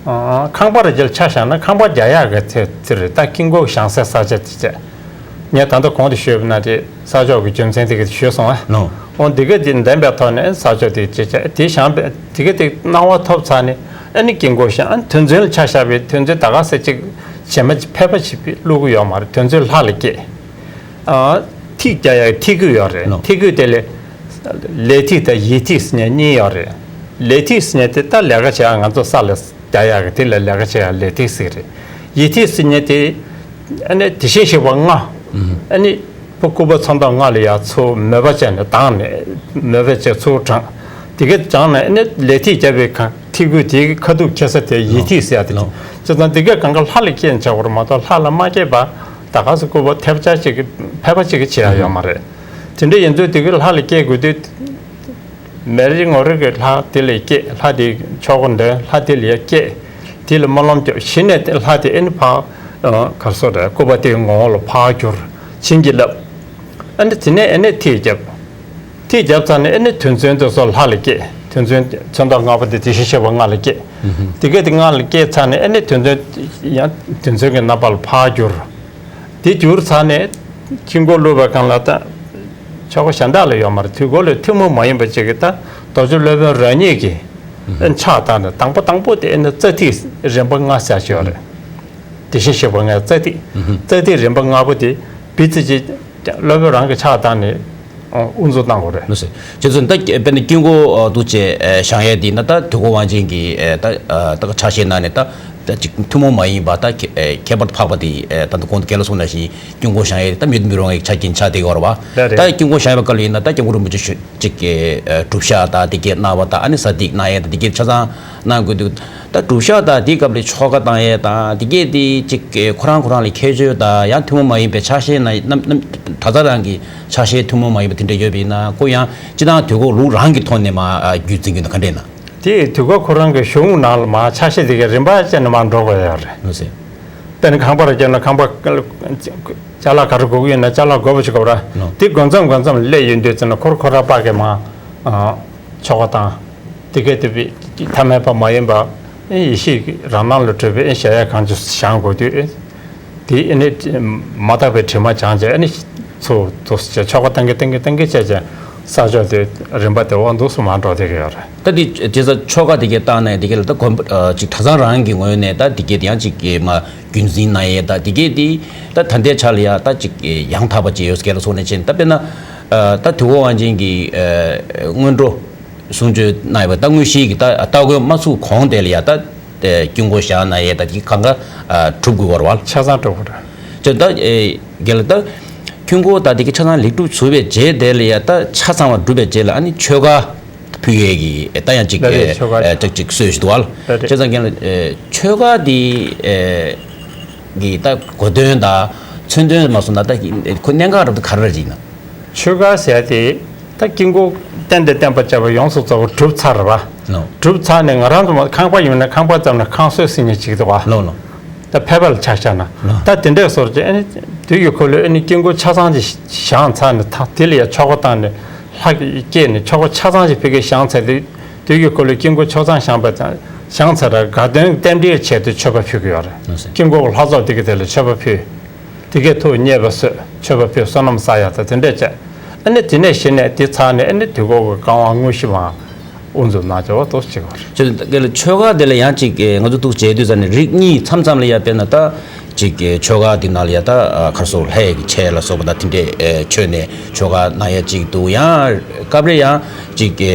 ཨ་ཁང་པ་རེ་རྒྱལ་ཆ་བཞག་ན་ཁང་པ་རྒྱག་ཡག་གི་ཚེ་དེ་རེད་ད། དཀྱིལ་འཁོར་བཞེངས་སའི་ས་ཆ་དེ་བྱས། ངས་ད་ལྟ་གོང་དུ་ཞུས་པ་ན་དེ་ས་ཆོག་གི་རྒྱུ་མཚན་དེ་ག་ཞུས་སོང་ཨ། ནོ། འོ་འདི་ག་དེ་འདེམས་པའི་ཐོག་ནས་ས་ཆོག་དེ་བྱས་བྱས་དེ་བཞེངས་པའི་དེ་ག་དེ་གནང་བ་ཐོབ་ཚར་ནས་ཨ་ནི་དཀྱིལ་འཁོར་བཞེངས། ཨ་ནི་དོན་ཚན་ལ་ཆ་བཞག་པའི་དོན་ཚན་ད་ག་ཟེ་གཅིག་བྱེ་མ་ཕལ་པ་ཞིག་བླུག་གི་ཡོད་མ་རེད། དོན་ཚན་ལྷ་ལ་སྐྱེས། ཨ་ཐིག་རྒྱག་ཡག་ཐིག་སྐུད་ཡོད་རེད། ལོ། ཐིག་སྐུད་དེ་ལས་ལས་ཐིག་དང་ཡིད་ཐིག་ཟེར་མཁན་གཉིས་ཡོད་རེད། ལས་ཐིག་ཟེར་མཁན་དེ་ད་ལས་ཀ་བྱེད་ཡག་ང་ཚོ་ས་ལ་རྒྱག་ཡག་གི་དེ་ལ་ལས་ཀ་བྱེད་ཡག་ལས་ཐིག་ཟེར་གི་རེད། ཡིད་ཐིག་ཟེར་མཁན་དེ་ཨ་ནི་དེ་བཞིན་གཤེགས་པ་ལྔ། ཨ་ནི་བུ་སྐུ་པར་ཚོན་མདོག་ལྔ་ལ་ཡ་ཚུར་མོས་པ་བྱས་ནས་དྭངས་ནས་མོས་པ་བྱས་ཚུར་དྲངས། དེ་ག་དྲངས་ནས་ཨ་ནི་ལས་ཐིག་རྒྱབ་པའི་ཁ་ཐིག་སྐུད་དེའི་ཁ་ཐུག་འཁྱེར་ས་དེ་ཡིད་ཐིག་ཟེར་ཡ་དེ། ལོ། བྱས་ཙང་དེ་ག་གང་ག་ལྷ་ལ་སྐྱེས་ནས་བྱ་བ་རེད་མ་གཏོགས་ལྷ་ལ་མ་སྐྱེས་པ་ད་ག་སེ་སྐུ་པར་ཐེབས་ཆག་ཅིག་གི་ཕལ་པ་ཅིག་གི་བྱེད་ཡ་ཡོད་མ་རེད། དེ་འདྲ་ཡིན་དུས་དེ་ག་ལྷ་ལ་སྐྱེས་དགོས་དུས། མེ་རི་ངོ་རི་གི་ལྷ་དེ་ལ་སྐྱེས། ལྷ་དེ་ཆོ་ག་འདོན། ལྷ་དེ་ལ་ཡ་སྐྱེས། དེ་ལ་སྨོན་ལམ་རྒྱབ། གཞི་ནས་དེ་ལྷ་དེ་ཨེ་ནི་ཕར་ག་རེ་ཟེར་དགོས་རེད། སྐུ་པར་དེའི་ངོ་བོ་ལ་ཕར་གྱུར། བྱིན་གྱིས་བརླབས། ཨ་ནི་དེ་ནས་ཨེ་ནི་ཐིག་བརྒྱབ། ཐིག་བརྒྱབ་ཚར་ནས་ཨེ་ནི་དོན་ཚན་དེ་ཚོ་ལྷ་ལ་སྐྱེས། དོན་ཚན་ཚོན་མདོག་ལྔ་པོ་དེ་དེ་བཞིན་གཤེགས་པ་ལྔ་ལ་སྐྱེས། དེ་ག་དེ་ལྔ་ལ་སྐྱེས་ཚར་ནས་ཨེ་ནི་དོན་ཚན་ཡང་དོན་ཚན་གྱི་རྣམ་པ་ལ་ཕར་གྱུར། དེ་གྱུར་ཚར་ནས་དཀྱིལ་འཁོར་བླུགས་པའི་སྒང་ལ་ད་ཆོ་ག་གཞན་དག་ལ་ཡོད་མ་རེད། དུས་འཁོར་ལ་ཐུན་མོང་མ་ཡིན་པ་ཅིག་གི་ད་རྡོ་རྗེ་སློབ་དཔོན་རང་ཉིད་ཀྱིས་ཕྱག་བཏབ་ནས་དང་པོ་དང་པོ་དེ་ཨེ་ནི་རྩ་ཐིག་རིམ་པ་ལྔ་ཟེར་ཅིག་ཡོད་རེད། དེ་བཞིན་གཤེགས་པ་ལྔའི་རྩ་ཐིག་རྩ་ཐིག་རིམ་པ་ལྔ་པོ་དེ་བི་ཙི་ཅི་སློབ་དཔོན་རང་གིས་ཕྱག་བཏབ་ནས་དབུ་འཛུགས་གནང་དགོས་རེད། ལགས་སོ། རྗེ་བཙུན་ད་དཔེར་ན་དཀྱིལ་འཁོར་འདུག་བྱས་བཞེངས་ཡས་དེ་ན་ད་དུས་འཁོར་དབང་ཆེན་གྱི་ད་ད་ཆ་ཤས་ནང་ནས་ད་ད་ཅིག་ཐུན་མོང་མ་ཡིན་པ་ད་ཁྱད་པར་དུ་འཕགས་པ་དེ་ད་ད་གོང་དུ་རྒན་ལགས་གསུངས་ནང་བཞིན་དཀྱིལ་འཁོར་བཞེངས་ཡས་ད་མི་མཐུན་པའི་རང་གི་ཆ་རྐྱེན་ཆགས་བསྡད་ཡོད་རེད་བ། ད་དཀྱིལ་འཁོར་བཞེངས་པའི་སྐབས་ལ་ཡིན་ན་ད་སྐྱབས་མགོན་རིན་པོ་ཆེ་ཅིག་གི་སྒྲུབ་ཞག་དང་དེ་གའི་གནང་བ་དང་ཨ་ནི་ས་ཐིག་གནང་ཡས་དང་དེ་གའི་ཆ་ཚང་གནང་དགོས་འདུག་ད་སྒྲུབ་ཞག་དང་དེའི་སྐབས་ལ་ཆོ་ག་བཏང་ཡས་དང་དེ་གའི་དེ་ཅིག་གི་ཁོ་རང་ཁོ་རང་ལ་ཁྱད་ཆོས་དང་ཡང་ཐུན་མོང་མ་ཡིན་པའི་ཕྱག་བཞེས་ན་རྣམ་རྣམ་གྲྭ་ཚང་རང་གི་ཕྱག་བཞེས་ཐུན་མོང་མ་ཡིན་པ་དེ་འདྲ་ཡོད་པ་ཡིན་ན་ཁོ་ཡང་སྤྱི་བཏང་དུས་འཁོར་ལུགས་རང་གི་ཐོག་ནས་མ་རྒྱུད་འཛིན་གྱི་ཡོད་ན་ག་འདྲ་ཡིན་ན། དེ་དུས་འཁོར་ཁོ་རང་གི་གཞུང་ནང་ལ་མ་ཕྱག་བཞེས་དེ་གའི་རིམ་པ་བྱས་ནས་མ་འགྲོ་དགོས་ཡོད་རེད། ལགས་སོ། དཔེར་ན་ཁང་པ་རེ་བརྒྱབ་ན་ཁང་པ་ཅ་ལག་ག་རེ་དགོས་ཀྱི་ཡོད་ན་ཅ་ལག་དགོས་པ་ཞིག་དགོས་ར། ལགས། དེ་དགོས་མཚམས་དགོས་མཚམས་སླེབས་ཡོང་དུས་ཙམ་ན་ཁོར་ཁོ་ར་པ་གི་མ་ཆོ་ག་དང་། དེ་གས་དེ་བས་ཐ་མལ་པ་མ་ཡིན་པ་ཡེ་ཤེས་རང་སྣང་ལ་གྲོལ་བའི་གཞལ་ཡས་གང་བྱོའི་བཞེངས་དགོས་དུས། དེ་ཨེ་ནི་མ་དག་པའི་དྲི་མ་སྦྱངས་བྱས་ཨེ་ནི་ཚུར་འདུག་སེ་བྱས་ཆོ་ག་བཏང་གི་བཏང་གི་བཏང་གི་བྱས་བྱས་ས་ཕྱོགས་དེ་རིམ་པ་དེ་འོག་འདུག་སེ་མར་འགྲོ་བསྡད་ཀྱི་ཡོད་རེད། ད་དེ་དེ་ཚོ་ཆོ་ག་དེ་གས་བཏང་ནས་དེ་གས་ལ་ད་དགོན་པ་ཅིག་གྲྭ་ཚང་རང་གི་ངོས་ནས་ད་དེ་གས་དེ་ཡང་ཅིག་གི་མ་རྒྱུན་འཛིན་གནང་ཡས་ད་དེ་གས་དེ་ད་ད་ལྟའི་ཆ་ལ་ཡ་ད་ཅིག་ཡང་དག་པ་ཅིག་ཡོད་སྐད་ལ་སོང་ནས་ཕྱིན་ད་དཔེར་ན་ད་དུས་འཁོར་དབང་ཆེན་གྱི་སྔོན་འགྲོ། གསུང་ཆོས་གནང་ཡོད་པ་ད་དངོས་གཞིའི་གི་ད་སྟ་གོན་མ་ཚུགས་གོང་དེ་ལ་ཡ་ད་དཀྱིལ་འཁོར་བཞེངས་གནང་ཡས་ད་དེ་གང་ག་གྲུབ་དགོས་པ་རེད་བ། ཆ་ཚང་གྲུབ་དགོས་རེད། ཅེས་ད་རྒན་ལགས་ད་དཀྱིལ་འཁོར་ད་དེ་གི་ཆ་ཚང་ལེགས་གྲུབ་ཚུགས་པའི་རྗེས་དེ་ལ་ཡ་ད་ཆ་ཚང་བ་གྲུབ་པའི་རྗེས་ལ་ཨ་ནི་ཆོ་ག་ཕུལ་ཡས་ཀྱི་ད་ཡང་ཅིག་ལགས་རེད། ཆོ་ག་ཅིག་ཅིག་སྲོལ་ཞིག་འདུག་བ། ལགས་རེད། ཅེས་ད་རྒན་ལགས་ཆོ་ག་དེ་གི་ད་གོ་དོན་ད་མཚོན་དོན་མ་སོང་ད་ད་ཁོ་གནད་འགག་རབ་ཏུ་ག་རེ་རེད་ཅིག་ན། ཆོ་ག་ཟེར་ཡ་དེ་ད་དཀྱིལ་འཁོར་རྟེན་དང་བརྟེན་པར་བཅས་པ་ཡོངས་སུ་རྫོགས་པ་གྲུབ་ཚར་བ། ལོ། གྲུབ་ཚར་ནས་ང་རང་ཚོ་མ་ཁང་པ་ཡོད་ན་ཁང་པ་ཙམ་ན་ཁང་གསོས་ཟེར་མཁན་ཅིག་འདུག་བ། ལོ་ལོ། ད་ཕལ་པ་ལ་ཆ་བཞག་ན། ལོ། ད་དེ་འདྲས་སོར་ཅིག་ཨ་ནི་དུས་ཀྱི་འཁོར་ལོས་ཨ་ནི་དཀྱིལ་འཁོར་ཆ་ཚང་ཅིག་བཞེངས་ཚར་ནས་ད་དེ་ལ་ཡ་ཆོ་ག་བཏང་ནས་ལྷ་སྐྱེས་ནས་ཆོ་ག་ཆ་ཚང་ཅིག་ཕ་གིར་བཞེངས་ཚར་དུས་དུས་ཀྱི་འཁོར་ལོས་དཀྱིལ་འཁོར་ཆ་ཚང་བཞེངས་པ་ཙམ་བཞེངས་ཚར་ར་དགའ་སྟོན་རྟེན་འབྲེལ་ཆེད་དུ་མཆོད་པ་ཕུལ་གྱི་ཡོད་རེད། ལགས་སོ། དཀྱིལ་འཁོར་གྱི་ལྷ་ཚོགས་དེ་ག་དེ་ལ་མཆོད་པ་ཕུལ། དེ་གའི་ཐུགས་མཉེས་པ་གསོལ། མཆོད་པ་ཕུལ། བསོད་ནམས་བསགས་ཡ་དང་དེ་འདྲས་བྱས། ཨ་ནི་དེ་ནས་གཞི་ནས་དེ་ཚར་ནས་ཨ་ནི་དུས་འཁོར་གྱི་བསྐང་བ་དངོས་གཞི་མར་དབུ་འཛུགས་གནང་བྱ་བ་དུ་གཅིག་པ་རེད། ཅེས་དེ་ལ་ཆོ་ག་དེ་ལ་ཡང་གཅིག་ང་ཚོ་ཐུགས་རྗེ་དུས་ཙམ་ནས་རིགས་གཉིས་མཚམས་མཚམས་ལ་ཡ་དཔེར་ན་ད་ ཅིག་གི་ཆོ་ག་འདི་ནང་ལ་ཡ་ད་ཁར་སོ་ལྷ་ཡི་གི་ཆས་ལ་སོགས་པ་ད་དེ་འདྲས་མཆོད་ནས་ཆོ་ག་གནང་ཡ་ཅིག་འདུག་ཡང་སྐབས་རེ་ཡང་ཅིག་གི་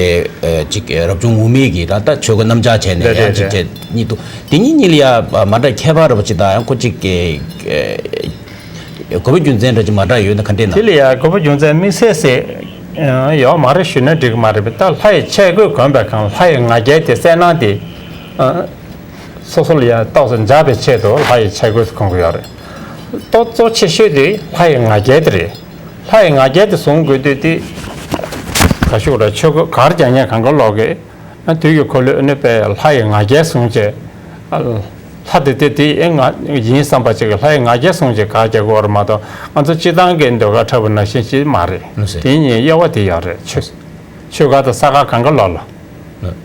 ཅིག་རབ་བྱུང་འོག་མའི་གི་ད་ད་ཆོ་ག་རྣམ་གཞག་བྱས་ནས་ཡང་ཅིག་བྱས་གཉིས་འདུག་དེ་གཉིས་གཉིས་ལ་ཡ་མ་འདྲ་ཁྱད་པར་ར་བ་ཅིག་དང་ཡང་ཁོ་ཅིག་གི་དགོས་པ་རྒྱུ་མཚན་འདྲ་ཅིག་མ་འདྲ་ཡོད་ན་ག་འདྲས་ན། དེ་ལ་ཡ་དགོས་པ་རྒྱུ་མཚན་དམིགས་བསལ་ཟེར་ཡོད་མ་རེད་ཞུས་ན་འགྲིག་གི་མ་རེད་པས། ད་ལྷ་ཡི་ཆས་གོས་གོན་པའི་སྒང་ལྷ་ཡི་ང་རྒྱལ་དེ་གསལ་སྣང་དེ། སོ་སོ་ལ་ཡང་རྟོགས་སུ་འཇགས་པའི་ཆེད་དུ་ལྷ་ཡི་ཆས་གོས་སུ་གོན་གྱི་ཡོད་རེད། ཏོག་གཙོ་ཆེ་ཤོས་དེ་ལྷ་ཡི་ང་རྒྱལ་དེ་རེད། ལྷ་ཡི་ང་རྒྱལ་དེ་བཟུང་དགོས་དུས་དེ་ག་ཤུག་ར་ཆོས་གོས་གར་རྒྱག་མཁན་གང་ག་ལོག་གི་དུས་ཀྱི་འཁོར་ལོས་ཨ་ནི་པའི་ལྷ་ཡི་ང་རྒྱལ་བཟུང་བྱས། ལྷ་དེ་དེ་དེ་ཨེ་ང་ཡིན་བསམ་པ་ཅིག་གི་ལྷ་ཡི་ང་རྒྱལ་བཟུང་བྱས་གར་རྒྱག་གི་ཡོད་རེད་མ་གཏོགས་ང་ཚོ་སྤྱི་བཏང་གི་ཟློས་གར་འཁྲབ་པ་ནང་བཞིན་ཞིག་མ་རེད། ལགས་སོ། དེ་གཉིས་དབྱེ་བ་དེ་ཡོད་རེད། ཆོས་ཆོས་གར་དང་ས་གར་གང་ག་ལོག་ལ། ལགས།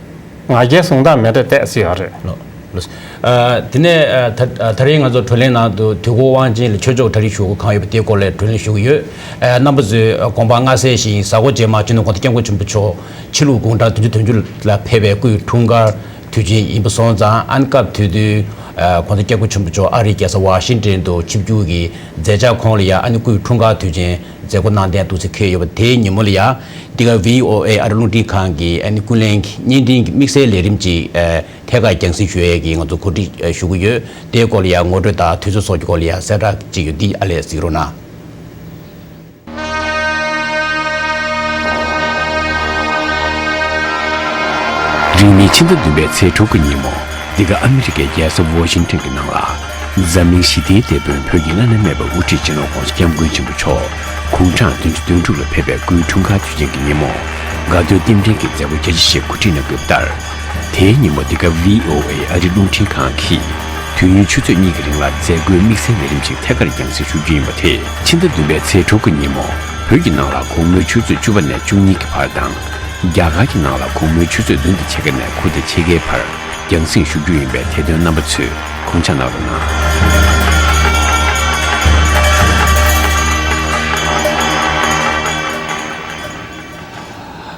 ང་རྒྱལ་བཟུང་སྟངས་མི་འདྲ་བལྟས་སྲིད་ཡོད་རེད། ལགས། ལགས། ཨ། དེ་ནས་ཨ། ད་ད་རེས་ང་ཚོ་བགྲོ་གླེང་ནང་དུ་དུས་འཁོར་དབང་ཆེན་ལ་ཆོས་ཕྱོགས་གྲ་སྒྲིག་ཞུ་སྒོ་གང་ཡོད་པ་དེའི་སྐོར་ལ་བགྲོ་གླེང་ཞུ་གི་ཡོད། ཨ། རྣམ་པ་ཚོས་དགོངས་པ་མངའ་གསལ་ཞིང་གཟའ་འཁོར་རྗེས་མ་སྤྱི་ནོར་གོང་ས་སྐྱབས་མགོན་ཆེན་པོ་མཆོག་ཕྱི་ལུགས་དགུང་གྲངས་བདུན་ཅུ་དོན་བཅུ་ལ་ཕེབས་པའི་སྐུའི་འཁྲུངས་སྐར་དུས་ཆེན་ཡིན་པ་སོང་ཙང་ཨ་ནི་སྐབས་དེ་དུས་ཨ། གོང་ས་སྐྱབས་མགོན་ཆེན་པོ་མཆོག་ཨ་རིའི་རྒྱལ་ས་ཝ་ཤིང་ཏན་དུ་ཆིབས་བསྒྱུར་གྱི་མཛད་འཆར་ཁོངས་ལ་ཡང་ཨ་ནི་སྐུའི་འཁྲུངས་སྐར་དུས་ཆེན་མཛད་སྒོ་གནང་གཏན་འདུག་སེ་འཁེལ་ཡོད་པ་དེའི་ཉིན་མོ་ལ་ཡང་འདི་ག་ཝི་ཨོ་ཨེ་ཨ་རི་རླུང་འཕྲིན་ཁང་གི་ཨ་ནི་ཀུན་གླེང་གི་བརྙན་འཕྲིན་གྱི་དམིགས་བསལ་ལས་རིམ་ཅིག་ཨ། ཐད་ཀར་རྒྱང་སྲིང་ཞུ་ཡས་ཀྱི་ང་ཚོ་གོ་སྒྲིག་ཨ། ཞུ་གི་ཡོད། དེའི་སྐོར་ལ་ཡང་ངོ་སྤྲོད་དང་དུས་ཚོད་སོགས་ཀྱི་སྐོར་ལ་ཡང་གསལ་བསྒྲགས་ཅིག་ཡོད། འདི་ཨ་ལས་གཟིགས་རོགས་གནང་། རིང་མིན་ཕྱི་ཟླ་བདུན་པའི་ཚེས་དྲུག་གི་ཉིན་མོ། འདི་ག་ཨ་མི་རི་ཀའི་རྒྱལ་ས་ཝོ་ཤིང་ཊོན་གྱི་ནང་ལ། འཛམ་གླིང་ཞི་བདེའི་དེད་དཔོན་བོད་ཀྱི་བླ་ན་མེད་པ་དབུ་ཁྲིད་སྤྱི་ནོར་༧གོང་ས་༧སྐྱབས་མགོན་ཆེན་པོ་མཆོག་དགུང་གྲངས་བདུན་ཅུ་དོན་དྲུག་ལ་ཕེབས་པའི་སྐུའི་འཁྲུངས་སྐར་དུས་ཆེན་གྱི་ཉིན་མོ། དགའ་སྟོན་རྟེན་འབྲེལ་གྱི་མཛད་སྒོ་རྒྱ་ཆེ་ཞིག་གོ་སྒྲིག་གནང་དགོས་པ་ལྟར། དེའི་ཉིན་མོ་འདི་ག་ཝི་ཨོ་ཨེ་ཨ་རི་རླུང་འཕྲིན་ཁང་གིས། དུས་ཡུན་ཆུ་ཚོད་གཉིས་ཀྱི་རིང་ལ་མཛད་སྒོའི་དམིགས་བསལ་ལས་རིམ་ཞིག་ཐད་ཀར་རྒྱང་སྲིང་ཞུ་རྒྱུ་ཡིན་པ་དེས། ཕྱི་ཟླ་བདུན་པའི་ཚེས་དྲུག་གི་ཉིན་མོ། བོད་ཀྱི་ནང་ལ་དགོང་མོའི་ཆུ་ཚོད་བཅུ་པ་ནས་བཅུ་གཉིས་ཀྱི་བར་དང་། རྒྱ་གར་གྱི་ནང་ལ་དགོང་མོའི་ཆུ་ཚོད་བདུན་དང་ཕྱེད་ཀ་ནས་དགུ་དང་ཕྱེད་ཀའི་བར་རྒྱང་སྲིང་ཞུ་རྒྱུ་ཡིན་པས་དེ་དོན་རྣམ་པ་ཚོས་དགོངས་འཇགས་གནང་རོགས་གནང་།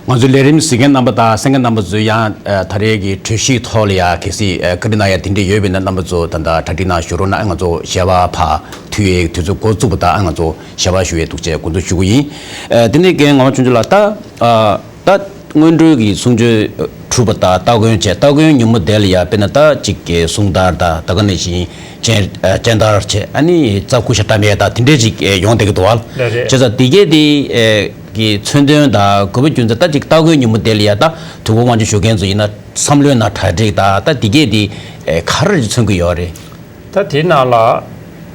ང་ཚོའི་ལས་རིམ་གཟིགས་མཁན་རྣམ་པ་དང་གསན་མཁན་རྣམ་པ་ཚོས་ཡང་ད་རེས་ཀྱི་གྲོས་གཞིའི་ཐོག་ལ་ཡང་གལ་སྲིད་བཀའ་འདྲི་གནང་ཡ་དེ་འདྲས་ཡོད་པ་ཡིན་ན་རྣམ་པ་ཚོ་ད་ལྟ་གྲ་སྒྲིག་གནང་ཞུ་རོགས་གནང་། ང་ཚོ་ཞལ་པར་ཕར་མཐུད་ཡའི་དུས་ཚོད་འགོ་བཙུགས་པ་དང་ང་ཚོ་ཞལ་པར་ཞུ་ཡའི་འདུག་ཅེས་འགོ་འཛུགས་ཞུ་གི་ཡིན། དེ་ནས་རྒན་ངག་དབང་ཆོས་འབྱོར་ལགས། ད་ད་སྔོན་འགྲོའི་གི་གསུང་ཆོས་གྲུབ་པ་དང་སྟ་གོན་བྱས། སྟ་གོན་ཉིན་མོ་དེ་ལ་ཡང་དཔེར་ན་ད་ཅིག་གི་གསུང་དར་དང་ད་ག་ནང་བཞིན་སྤྱན་སྤྱན་དར་བྱས། ཨ་ནི་རྩྭ་ཀུ་ཤ་བཀྲམ་ཡས་དང་དེ་འདྲས་ཅིག་ཡོང་བསྡད་ཀྱི་འདུག་བ། ལགས་རེད། བྱས་ཙང་དེ་གས་དེ་གི་མཚོན་དོན་དང་དགོས་པ་རྒྱུ་མཚན། ད་ཅིག་སྟ་གོན་ཉིན་མོ་དེ་ལ་ཡང་ད་དུས་འཁོར་དབང་ཆེན་ཞུ་མཁན་ཚོ་ཡིན་ན་བསམ་བློའི་ནང་གྲ་སྒྲིག་དང་ད་དེ་གས་དེ་ག་རེ་མཚོན་གྱི་ཡོད་རེད། ད་དེའི་ནང་ལ་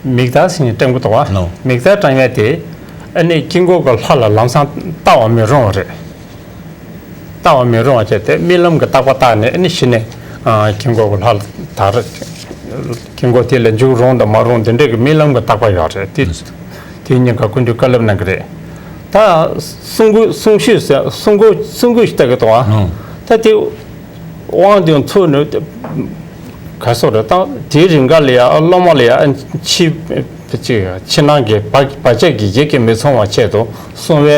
མིག་དར་ཟེར་མཁན་བཀྲམ་གྱི་འདུག་བ། ལགས། མིག་དར་བཀྲམ་ཡས་དེ་ཨ་ནི་དཀྱིལ་འཁོར་གྱི་ལྷ་ལ་ལམ་སང་ལྟ་བ་མི་རུང་བ་རེད། ལྟ་བ་མི་རུང་བ་བྱས་ཏེ་རྨི་ལམ་གྱི་རྟག་པ་བརྟགས་ནས་ཨ་ནི་གཞི་ནས་དཀྱིལ་འཁོར་གྱི་ལྷ་ལ་དར། དཀྱིལ་འཁོར་དེ་ལ་འཇུག་རུང་དང་མ་རུང་དེ་འདྲས་ཀྱི་རྨི་ལམ་གྱི་རྟག་པ་ཡོད་རེད། དེ་དེ་གཉིས་ཀ་སྐུ་མདུན་བཀའ་སློབ་གནང་གི་རེད། ད་གསུང་དགོས་གསུང་ཞུས་ཟེར་གསུང་དགོས་གསུང་དགོས་ཞིག་ལྟ་གི་འདུག་བ། ད་དེ་དབང་དུ་ཚུགས་ནས་ག་སོགས་རེད། ད་དེའི་རིང་ག་ལ་ཡ་སློབ་མ་ལ་ཡ་ཕྱི་ཕྱི་ནང་གི་བར་བར་ཆད་ཀྱི་ཡིད་ཀྱིས་མི་ཚོར་བའི་ཆེད་དུ་གསུང་བའི་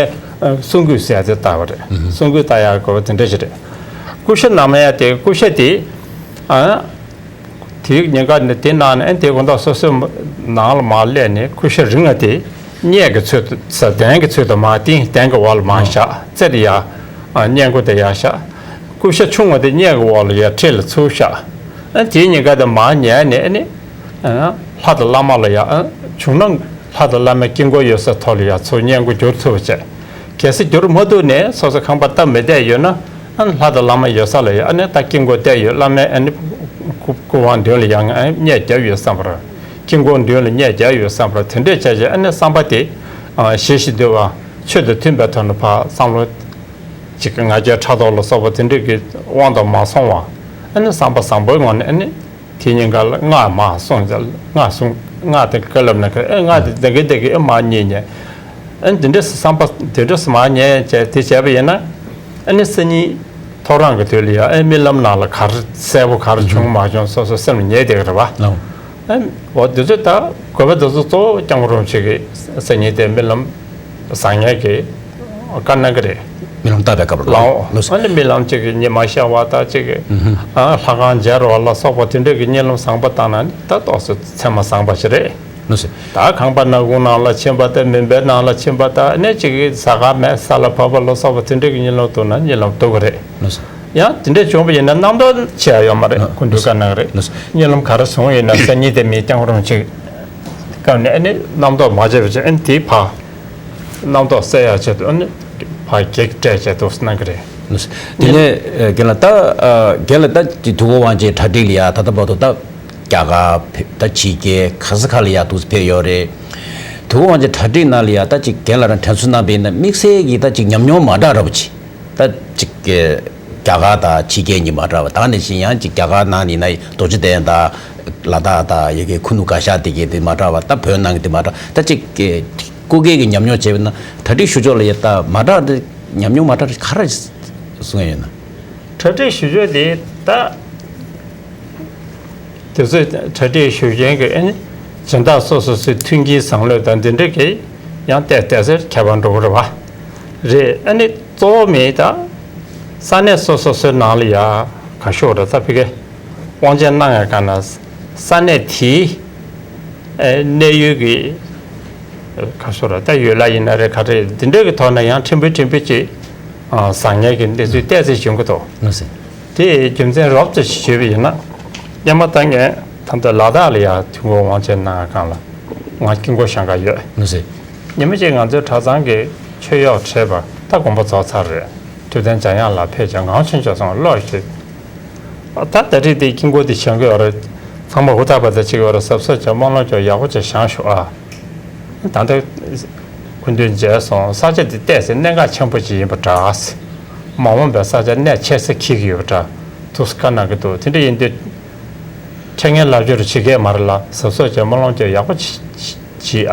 གསུང་དགོས་ཟེར་ཡ་དེ་ལྟ་བ་རེད། གསུང་དགོས་ལྟ་ཡ་དགོས་པ་དེ་འདྲ་ཞིག་རེད། ཀུ་ཤ་བསྣམས་ཡ་དེ་ཀུ་ཤ་དེ་ཨ། དེའི་ཉེན་ཁ་ནི་དེ་ནང་ནས་དེ་དགོང་དག་སོ་སོའི་ནང་ལ་མར་སླེབས་ནས་ཀུ་ཤ་རིང་བ་དེ་སྙད་ཀྱི་ཚུལ་དུ་ས་གདན་གྱི་ཚུལ་དུ་མར་བཏིང་། གདན་གྱི་འོག་ལ་མར་བཞག། རྩེ་དེ་ཡར་སྙན་གོ་དེ་ཡར་བཞག། ཀུ་ཤ་ཆུང་བ་དེ་སྙད་ཀྱི་འོག་ལ་ཡར་འཁྲིས་ལ་ཚུར་བཞག། དེའི་ཉེན་ཁ་དེ་མར་ཉལ་ནས་ནི་ལྷ་དང་བླ་མ་ལ་ཡར་བྱུང་ན་ལྷ་དང་བླ་མའི་དཀྱིལ་འཁོར་ཡོད་སའི་ཐོག་ལ་ཡར་ཚུར་སྙན་གོ་བསྒྱུར་ཐུབ་པ་བྱས། གལ་སྲིད་བསྒྱུར་མ་ཐུབ་ནས་སོ་སོ་ཁང་པ་སྟབས་མི་བདེ་ཡོད་ན། ཨ་ནི་ལྷ་དང་བླ་མ་ཡོད་ས་ལ་ཡ་ཨ་ནི་ད་དཀྱིལ་འཁོར་བསྡད་ཡོད། བླ་མའི་ཨ་ནི་སྐུ་སྐུ་དབང་མདུན་ལ་ཡང་ཨ་ནི་སྙད་བརྒྱབ་ཡོད་བསམ་པར། དཀྱིལ་འཁོར་མདུན་ལ་སྙད་བརྒྱབ་ཡོད་བསམ་པར་དེ་འདྲས་བྱས་བྱས་ཨ་ནི་བསམ་པ་དེ་ཨ་ཞི་ཞིང་དུལ་བ་ཆོས་དང་མཐུན་པའི་ཐོག་ནས་ཕར་བསམ་བློ་ཅིག་ང་རྒྱལ་ཕྲག་དོག་ལ་སོགས་པ་དེ་འདྲས་ཀྱི་དབང་དུ་མ་སོང་བ། ཨ་ནི་བསམ་པ་བཟང་པོའི་ངང་ནས་ཨ་ནི་དེ་ཉིན་ག་ལ་སྔགས་མར་གསུངས། སྔགས་གསུངས། སྔགས་དེ་བཀའ་སློབ་གནང་གི། ཨ་སྔགས་དེ་བདེ་གི་བདེ་གི་ཨ་མར་སྙིང་ཉེ། ཨ་ནི་དེ་འདྲས་སུ་བསམ་པ་དེ་འདྲས་སུ་མར་ཉལ་བྱས་དེ་བྱས་པ་ཡིན་ན། ཨ་ནི་སང་ཉིན་ཐོ་རངས་ཀྱི་དུས་ལ་ཡ་ཨ་རྨི་ལམ་ནང་ལ་ག་རེ་གསལ་པོ་ག་རེ་བྱུང་མ་བྱུང་སོ་སོ་སེམས་ལ་ངེས་བསྡད་ཀྱི་རེད་བ། ལགས། ཨ་འོ་དེ་ཚོ་ད་དགོས་པ་དེ་ཚོ་གཙོ་བོ་སྐྱབས་མགོན་རིན་པོ་ཆེ་གི་སང་ཉིན་དེ་རྨི་ལམ་བཟང་ངན་གྱི་ཨ་ བཀའ་གནང་གི་རེད། རྨི་ལམ་བཏབ་པའི་སྐབས་ལ། ལའོ། ལགས་སོ། ཨ་ནི་རྨི་ལམ་གཅིག་གི་ཉི་མ་ཤར་བ་དང་གཅིག་གི་ཨ་ལྷ་ཁང་མཇལ་བ་ལ་སོགས་པ་དེ་འདྲ་གི་རྨི་ལམ་བཟང་པོ་བཏང་ན་ནི་ད་ཏོག་ཙམ་མཚན་མ་བཟང་པ་ཞིག་རེད། ལགས་སོ། ད་ཁང་པ་ནག་ཁུང་ནང་ལ་ཕྱིན་པ་དང་མུན་པའི་ནང་ལ་ཕྱིན་པ་དང་ཨ་ནི་གཅིག་གི་ཟ་ཁང་མེད་ས་ལ་བབས་པ་ལ་སོགས་པ་དེ་འདྲ་གི་རྨི་ལམ་བཏང་ན་རྨི་ལམ་སྡུག་གི་རེད། ལགས་སོ། ཡང་དེ་འདྲ་བྱུང་བ་ཡིན་ན་རྣམ་རྟོག་བྱེད་ཡ་ཡོད་མ་རེད། ལགས་སོ། སྐུ་མདུན་བཀའ་གནང་རེད། ལགས་སོ། རྨི་ལམ་ག་རེ་བཟུང་ཡིན་ན་སང་ཉིན་དེ་མི་རྐྱང་རུང་གཅིག་སྐབས་ནས་ཨ་ནི་རྣམ་རྟོག་མ་བྱས་པ་བྱས་ཨ་ནི་དེའི་ཕ། རྣམ་རྟོག་སེལ་ཡག་ཆེད་དུ་ཨ་ནི་ཕར་བགེགས་བསྐྲད་བྱས་འདུག་གནང་གི་རེད། དེ་ནས་རྒན་ལགས་ད་རྒན་ལགས་ད་དུས་འཁོར་དབང་ཆེན་གྲ་སྒྲིག་ལ་ཡ་ད་ལྟ་བར་དུ་ད་རྒྱ་གར་ད་ཕྱི་རྒྱལ་ག་ས་ག་ལ་ཡ་འདུག་ཕེབས་ཡོད་རེད། དུས་འཁོར་དབང་ཆེན་གྲ་སྒྲིག་ནང་ལ་ཡ་ད་ཅིག་རྒན་ལགས་རང་དྲན་གསོ་གནང་བ་ཡིན་ན་དམིགས་བསལ་གྱི་ད་ཅིག་ཉམས་མྱོང་མ་འདྲ་བ་ཅིག་ད་ཅིག་གི་རྒྱ་གར་དང་ཕྱི་རྒྱལ་གཉིས་མ་འདྲ་བ་ད་ནང་བཞིན་ཡང་ཅིག་རྒྱ་གར་ནང་ནས་ན་རྡོ་རྗེ་གདན་དང་ལ་དྭགས་དང་ཡ་གི་ཁུ་ནུ་ག་ཤ་དེ་གའི་དེ་མ་འདྲ་བ་ད་བོད་ནང་གི་དེ་མ་འདྲ་ད་ཅིག་གི་སྐུ་སྒེར་གྱི་ཉམས་མྱོང་བྱས་པ་ན་གྲ་སྒྲིག་ཞུ་ཕྱོགས་ལ་ཡ་ད་མ་འདྲ་དེ་ཉམས་མྱོང་མ་འདྲ་ག་རེ་གསུང་ཡ་ཡོད་ན། གྲ་སྒྲིག་ཞུ་ཕྱོགས་དེ་ད། དེ་ཚོས་གྲ་སྒྲིག་ཞུ་མཁན་གྱི་ཨ་ནི་སྦྱིན་བདག་སོ་སོ་སོའི་མཐུན་རྐྱེན་བཟང་ལོས་དང་འདི་འདྲ་གི་ཡང་བལྟས་བལྟས་ཚེ་ཁྱད་པར་འགྲོ་གི་རེད་བ། རེད། ཨ་ནི་གཙོ་བོ་མེད་ད་ས་གནས་སོ་སོ་སོའི་ནང་ལ་ཡ་ག་ཤོག་རེད་ད་ཕི་གེ་དབང་ཆེན་གནང་ཡ་ག་ན་ས་གནས་དེའི་ཨ་གནས་ཡུལ་གྱི་ག་ཤོག་རེད་ད་ཡུལ་ལ་ཡིན་ན་རེད་ག་རེ་འདི་འདྲ་གི་ཐོག་ན་ཡང་ཕྲན་བུ་ཕྲན་བུ་ཅིག་བཟང་ངན་གྱི་གནས་ཚུལ་བལྟས་ཚེ་བྱུང་གི་འདུག་ལགས་སེ། དེའི་རྒྱུ་མཚན་རོབ་ཙམ་ཞིག་ཞུས་པ་ཡིན་ན། སྔོན་མ་ད་ངས་ད་ལྟ་ལ་དྭགས་ལ་ཡང་དུས་འཁོར་དབང་ཆེན་གནང་སྒང་ལ་ང་དཀྱིལ་འཁོར་བཞེངས་ག་ཡོད། ལགས་སེ། ཉི་མ་གཅིག་ང་ཚོའི་གྲྭ་ཚང་གི་ཆོས་གཡོག་ཁྲིད་པ་ད་དགོངས་པ་རྫོགས་ཚར་རེད། ཐུབ་བསྟན་འཇམ་དབྱངས་ལགས་ཕེབས་ཀྱང་ངག་ཆོས་འཇོག་སོང་བློ་ཞིག་ད་ད་རེས་དེ་དཀྱིལ་འཁོར་དེ་བཞེངས་གི་ཡོད་རེད། ཚང་མ་ཧུར་ཐག་པ་དང་གཅིག་ཡོད་རེད་གཟབ་གཟབ་བྱས་སྨོན་ལམ་ཅོག་ཡག་པོ་བྱས་བཞེངས་ཤོག་ཨ། ད་ལྟ་སྐུ་མདུན་མཇལ་སོང་ས་ཆ་དེ་བལྟས་ཚེ་གནད་འགག་ཆེན་པོ་ཅིག་ཡིན་པ་འདྲ། མ་འོངས་པའི་ས་ཆ་གནད་ཆེ་ས་འཁེལ་གྱི་ཡོད་པ་འདྲ། ཐུགས་སུ་བཀའ་གནང་གི་འདུག་དེ་འདྲ་ཡིན་དུས། འཕྲལ་ངན་ལབ་རྒྱུ་རུ་བྱེད་མཁན་མ་རེད་ལ་གཟབ་གཟབ་བྱས་སྨོན་ལམ་ཅོག་ཡག་པོ་བྱེད་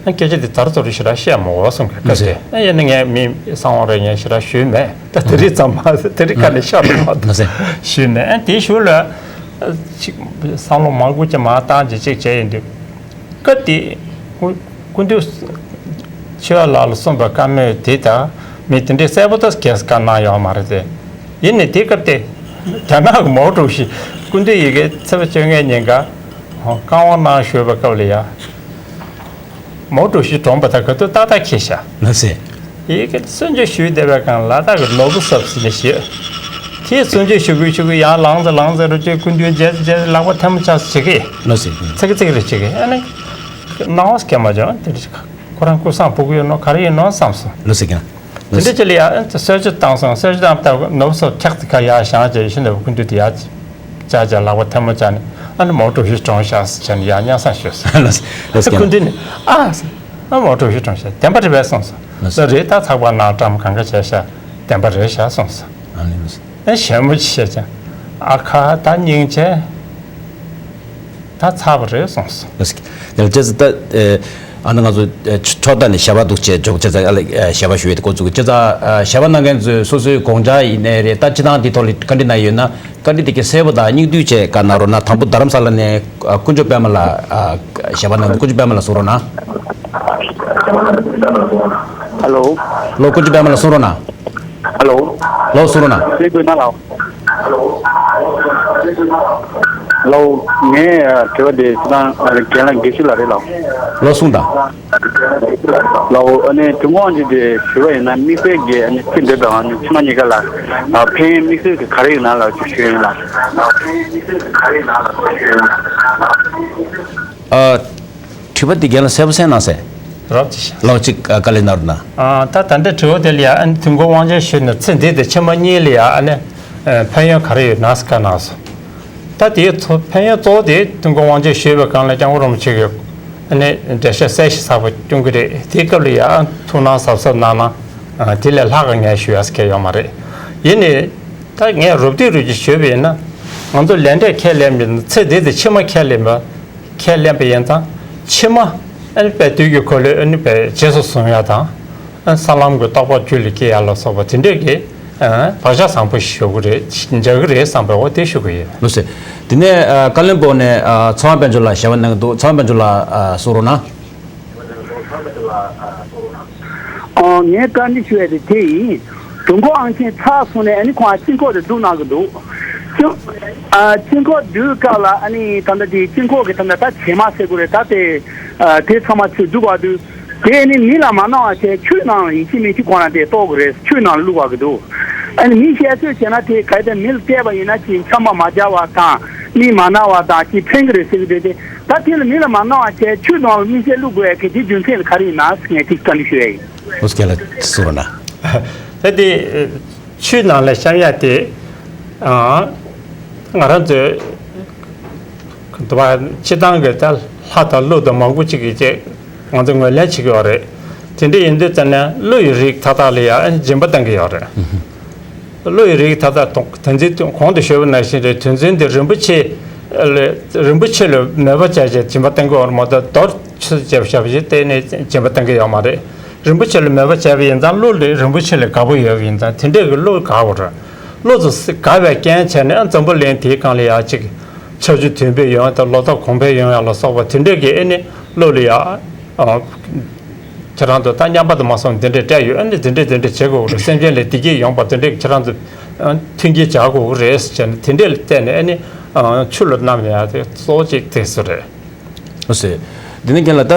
ཨ། སྐད་ཆ་དེ་དར་ཚོ་རུ་ཞེ་དྲག་བཤད་མ་དགོས་གསུང་གི་སྐབས་དེ་ཡིན་ན་ངས་མི་གསང་བ་རེད་ངས་ཞེ་དྲག་ཞུས་མེད་ད་དེ་རིང་ཙམ་མ་ཟད་དེ་རིང་ཁ་ནས་ཤོར་མ་འདུག་ཞུས་མེད་དེའི་གཞུག་ལ། ཅིག་བསམ་བློ་མང་པོ་ཅིག་མ་བཏང་ཅིག་ཅིག་བྱས་ཡིན་དུས། སྐབས་དེ། སྐུ་མདུན་ཆེ་བ་ལགས་ལ་གསུངས་པའི་བཀའ་མོལ་དེ་དང་མི་དེ་འདྲའི་གསལ་པོ་ཏོག་ཙམ་བཀའ་གནང་ཡོད་མ་རེད་དེ། ཡིན་ནའི་དེ་སྐབས་དེ། རྒྱ་ནག་གི་མའོ་ཀྲུའུ་ཞི་སྐུ་མདུན་ཡི་གེ་ཚེས་པ་བཅོ་ལྔའི་ཉིན་ཀ་བཀའ་དབང་གནང་ཞུས་པའི་སྐབས་ལ་ཡ། མའོ་ཀྲུའུ་ཞི་གྲོངས་པ་དང་ག་དུས་ཏག་ཏག་འཁེལ་ཤག་ལགས་སེ། ཡི་གེ་གསོལ་མཆོད་ཞུས་བསྡད་པའི་སྒང་ལ་ད་གི་ནོར་བུ་སབ་ཟིན་ནས་ཞུས། དེས་གསོལ་མཆོད་ཞུ་དགོས་ཞུ་དགོས་ཡང་ལངས་ཚེ་ལངས་ཚེ་རུ་ཅིག་སྐུ་མདུན་མཇལ་ཚེ་མཇལ་ཚེ་ལག་པ་ཐལ་མོ་སྦྱར་ཚེ་བྱེད་ཀི། ལགས་སེ། ཚིག་གི་ཚིག་རེ་བྱེད་ཀི་ཨ་ནི། སྣང་བ་སྐྱེ་མ་བྱུང་དེ་རེད་ཁོ་རང་སྐུ་སྲང་ཕུ་གུ་ཡོད་ནོ་ག་རེ་ཡིན་ནོ་བསམ་སོང་། ལགས་སེ་ཀྱང་། དེ་འདྲ་ཅི་ལ་ཡ་ཨ་ནི་གསོལ་མཆོད་བཏང་སོང་གསོལ་མཆོད་བཏང་སྟབས་ནོར་བུ་སོགས་འཁྱག་ཏེ་ཁ་ཡར་བཞེངས་བྱས་ཡེ་ཤེས་ནོར་བུ་སྐུ་མདུན་དུ་ཡར་བཅར་བྱས་ལག་པ་ཐལ་མོ་སྦྱར་ནས་ཨ་ནི་མའོ་ཀྲུའུ་ཞི་གྲོངས་ཤག་ཟེར་བྱས་ནས་ཡར་སྙན་སེང་ཞུས་སོང་། ལགས་སེ་ལགས་སེ་ཀྱང་། སྐུ་མདུན་ནས་ཨ་ཟེར། ཨ་མའོ་ཀྲུའུ་ཞི་གྲོངས་ཤག་བདེན་པ་རེད་པས་གསུངས་སོང་། ལགས་སེ། ལགས་རེད་ད་ཚགས་པར་ནང་བཀྲམ་གང་ག་བྱས་ཤག་བདེན་པ་རེད་ཤག་གསུངས་སོང་། ཨ་ནི་ལགས་སེ། ཨ་ཞལ་མོ་ཅིག་བྱས་ཀྱང་ཨ་ཁ་ད་སྙིང་རྗེ། ད་ཚར་བ་རེད་གསུངས་སོང་། ལགས་སེ། ཡང་ཅེས་ད་ཨ་ནི་ང་ཚོ་ཕྱོགས་མཐའ་ནས་ཞལ་པར་འདུག་བྱས་འཇོག་བྱས་ཙང་ཨ་ལ་ཞལ་པར་ཞུ་ཡས་དེ་འགོ་བཙུགས་བྱས་ཙང་ཞལ་པར་གནང་མཁན་ཚོས་སོ་སོའི་དགོངས་འཆར་ཡིན་ནའི་རེད་ད་སྤྱི་བཏང་འདི་ཐོག་ལ་བཀའ་འདྲི་གནང་ཡོད་ན་བཀའ་འདྲི་དེ་གའི་གསལ་པོ་དང་སྙིང་བསྡུས་བྱས་བཀའ་གནང་རོགས་གནང་དང་པོ་རྡ་རམ་ས་ལ་ནས་དཀོན་མཆོག་པད་མ་ལགས་ཞལ་པར་གནང་དཀོན་མཆོག་པད་མ་ལགས་གསུང་རོགས་གནང་། ཧ་ལོ། ལོ་དཀོན་མཆོག་པད་མ་ལགས་གསུང་རོགས་གནང་། ཧ་ལོ། ལོ་གསུང་རོགས་གནང་། ལེགས་འདུག་ན་ལགས། ལགས་འོ། ངས་དྲི་བ་དེ་ཁྱེད་རང་རྒན་ལགས་དགེ་བཤེས་ལགས་རེད་ལགས། ལོ་གསུང་དང་། ལགས་འོ་ཨ་ནི་དུས་འཁོར་དབང་ཆེན་དེ་ཞུ་བ་ཡིན་ན་དམིགས་བསལ་གྱི་ཨ་ནི་ཚེ་འདི་དང་ཨ་ནི་ཕྱི་མ་གཉིས་ཀ་ལ་ཕན་ཡོན་དམིགས་བསལ་གྱི་ག་རེ་ཡོད་ན་ལགས་ཅིག་ཞུ་ཡིན་ལགས། ཨ། དྲི་བ་འདི་རྒན་ལགས་གསལ་པོ་གསན་གནང་ཟེར། རོབ་ཅིག་བྱ། ལོ་གཅིག་བཀའ་ལན་གནང་རོགས་གནང་། ཨ་ད་ད་ལྟའི་དྲི་བ་དེ་ལ་ཡ་ཨ་ནི་དུས་འཁོར་དབང་ཆེན་ཞུས་ནས་ཚེ་འདི་དང་ཕྱི་མ་གཉིས་ལ་ཡ་ཨ་ནི་ཕན་ཡོན་ག་རེ་ཡོད་ན་ཟེར་བཀའ་གནང་སོང་། ད་དེའི་ཚོ་ཕན་ཡོན་གཙོ་བོ་དེ་དུས་འཁོར་དབང་ཆེན་ཞུས་པའི་སྒང་ལ་སྐྱབས་མགོན་རིན་པོ་ཆེ་གིས་ཨ་ནི་འགྲེལ་བཤད་གསལ་ཞིང་ཟབ་པོ་སྐྱོན་གྱི་རེད་དེའི་སྐབས་ལ་ཡ་ཐུགས་སྣང་གཟབ་གཟབ་གནང་ན་དེ་ལས་ལྷག་ག་ངས་ཞུ་ཡ་ཟེར་མཁན་ཡོད་མ་རེད། ཡིན་ནའི་ད་ངས་རོབ་ཏིག་རོབ་ཅིག་ཞུས་པ་ཡིན་ན་ང་ཚོ་ལས་འབྲས་ཁས་ལེན་པའི་ཚེ་འདི་དང་ཕྱི་མ་ཁས་ལེན་པ། ཁས་ལེན་པ་ཡིན་ཙང་ཕྱི་མ་ཨ་ནི་དཔལ་དུས་ཀྱི་འཁོར་ལོའི་ཨ་ནི་དཔེ་རྗེས་སུ་བཟུང་ཡ་དང་ཨ་ནི་ས་ལམ་གྱི་རྟོགས་པ་རྒྱུད་ལ་སྐྱེ་ཡ་ལ་སོགས་པ་དེ་འདྲས་ཀྱི་ཨ་བག་ཆགས་བཟང་པོ་ཞིག་ཡོད་ཀྱི་རེད་འཇགས་ཀྱི་རེད་བསམ་པའི་འོ་དེ་ཞུ་གི་ཡོད། ལགས་སེ། དེ་ནས་ཨ་བཀའ་བློན་སྦུག་ནས་ཨ་ཚེ་དབང་དཔལ་འབྱོར་ལགས་ཞལ་པར་གནང་གི་འདུག་ཚེ་དབང་དཔལ་འབྱོར་ལགས་ཨ་གསུང་རོགས་གནང་། ཨ། ངས་བཀའ་འདྲི་ཞུ་ཡ་དེ་དེ་ཡིན། དུས་འཁོར་ཨང་ཆེན་ཚར་སོང་ནས་ཨ་ནི་ཁོང་ལ་དཀྱིལ་འཁོར་དེ་བསྡུ་གནང་གི་འདུག་དཀྱིལ་ཨ། དཀྱིལ་འཁོར་བསྡུའི་སྐབས་ལ་ཨ་ནི་ད་ལྟ་དེ་དཀྱིལ་འཁོར་གྱི་ད་ལྟ་ད་བྱེ་མ་ཟེར་དགོས་རེད། ད་དེ་ཨ། དེ་ཚང་མ་ཚུར་བསྡུ་བར་དུ་དེ་ནི་མི་ལ་མ་གནང་བ་བྱས་ཆུའི་ནང་ལ་ཡིན་གཅིག་མིན་གཅིག་ཁོང་རང་དེ་གཏོར་དགོས་རེད། ཆུའི་ནང་ལ་བླུགས་པ་གི་འདུག་ཨ་ནི་མི་བཤད་ཚོད་བྱས་ན་དེ་ག་ཡི་དེ་མི་ལ་སྤྲད་པ་ཡིན་ན་ཅིག་འཆམ་པ་མ་བྱ་བ་དང་མི་མ་ན་བ་དང་ཅིག་ཕན་གི་རེད་ཟེར་གི་འདུག་དེ་ད་དེ་ལ་མི་ལ་མ་གནང་བ་བྱས་ཆུའི་ནང་ལ་མི་བཤད་བླུགས་དགོས་ཡ་གི་དེ་རྒྱུ་མཚན་ལ་ག་རེ་ཡིན་ན་ངས་དེ་བཀའ་འདྲི་ཞུ་ཡ་ཡིན། ཨོ་སྐད་ལ་སོ་ར་ན། ད་དེ་ཆུའི་ནང་ལ་བཤམས་ཡ་དེ་ཨ། ང་རང་ཚོའི་དུ་བ་སྤྱི་བཏང་གི་ད་ལྷ་དང་ཀླུ་དང་མང་པོ་ཅིག་གིས་ཅིག་ང་ཚོ་ངོས་ལེན་བྱེད་ཀྱི་ཡོད་རེད། དེ་འདྲ་ཡིན་དུས་ཙམ་ནས་ཀླུ་ཡི་རིགས་མཐའ་དག་ལ་ཡང་སྦྱིན་པ་བཏང་གི་ཡོད་རེད། ཀླུ་ཡི་རིགས་མཐའ་དག་དང་དོན་ཚན་གོང་དུ་ཞུས་པ་ནང་བཞིན་རེད། དོན་ཚན་འདི་རིན་པོ་ཆེ་ལ་རིན་པོ་ཆེ་ལ་མོས་པ་བྱས་བྱས་སྦྱིན་པ་བཏང་གི་ཡོད་རེད་མ་གཏོགས་རྡོར་ཆུ་བྱས་ཞབས་ཞུ་བལྟས་ནས་སྦྱིན་པ་བཏང་གི་ཡོད་མ་རེད། རིན་པོ་ཆེ་ལ་མོས་པ་བྱས་པ་ཡིན་ཙང་ཀླུ་ལ་རིན་པོ་ཆེ་ལ་དགའ་པོ་ཡོད་པ་ཡིན་ཙང་དེ་འདྲས་ཀྱི་ཀླུ་དགའ་བ་རེད། ཀླུ་ཚོ་དགའ་བའི་རྐྱེན་བྱས་ནས་འཛམ་བུ་གླིང་དེའི་སྒང་ལ་ཡ་གཅིག་ཆར་ཆུ་དུས་བབ་ཡོང་ཡ་དང་ལོ་ཏོག་གོང་འཕེལ་ཡོང་ཡ་ལ་སོགས་པ་དེ་འདྲས་ཀྱི་ཨེ་ནི་ཀླུ་ལ་ཡ། ཨ། ཁྱེད་རང་ཚོ་ད་མཉམ་པ་དུ་མ་སོང་དེ་འདྲས་སྤྲད་ཡོད། ཨ་ནི་དེ་འདྲས་དེ་འདྲས་བྱེད་དགོས་རེད། སེམས་ཅན་ལ་བདེ་སྐྱིད་ཡོང་པ་དེ་འདྲས་ཁྱེད་རང་ཚོ་མཐུན་རྐྱེན་སྦྱར་དགོས་རེད་ཟེར་ནས་དེ་འདྲས་ལ་བལྟས་ནས་ཨ་ནི་ཆུ་ལ་བསྣམས་ཡ་དེ་གཙོ་བོ་གཅིག་དེ་སུ་རེད། ཨོ་སེ། འདི་ནི་རྒན་ལགས་ད་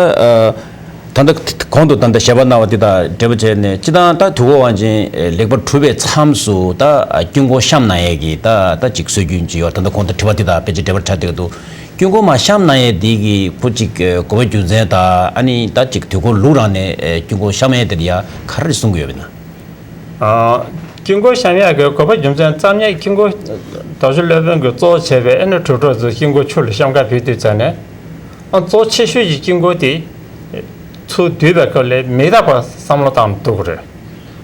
ཨ། ད་ལྟ་གོང་དུ་ད་ལྟ་ཞལ་པར་གནང་བ་དེ་དང་འབྲེལ་བ་བྱས་ནས་སྤྱི་བཏང་ད་དུས་འཁོར་དབང་ཆེན་ལེགས་པར་གྲུབ་པའི་མཚམས་སུ་ད་དཀྱིལ་འཁོར་བཤམས་གནང་ཡས་ཀྱི་ད་ད་ཅིག་སྲོལ་རྒྱུན་ཅིག་ཡོད། ད་ལྟ་གོང་དུ་དྲི་བ་དེ་དང་དཔེ་ཆ་འབྲེལ་བ་ཆགས་བསྡད་འདུག་དཀྱིལ་འཁོར་མ་བཤམས་གནང་ཡས་འདི་གི་ཁོ་ཅིག་དགོས་པ་རྒྱུ་མཚན་དང་ཨ་ནི་ད་ཅིག་དུས་འཁོར་ལུགས་རང་ནས་དཀྱིལ་འཁོར་བཤམས་ཡས་དེ་ལ་ཡ་ག་རེ་གསུང་གི་ཡོད་པ་ཡིན་ན། ཨ། དཀྱིལ་འཁོར་བཤམས་ཡས་ཀྱི་དགོས་པ་རྒྱུ་མཚན་ཙམ་ཡས་དཀྱིལ་འཁོར་རྡོ་རྗེ་སློབ་དཔོན་གྱིས་གཙོ་བོ་བྱས་པའི་ཨེ་ནི་དྲུག་གྲོགས་ཚོས་དཀྱིལ་འཁོར་ཆུ་ལ་བཤམས་ག་ཕེབས་དུས་ཙམ་ནས། ཨ། གཙོ་ཆེ་ཤོས་ཀྱི་དཀྱིལ་འཁོར་དེ་ཚུར་བསྡུས་པའི་སྐབས་ལ་མི་རྟག་པ་བསམ་བློ་བཏང་ན་འདུག་གི་རེད།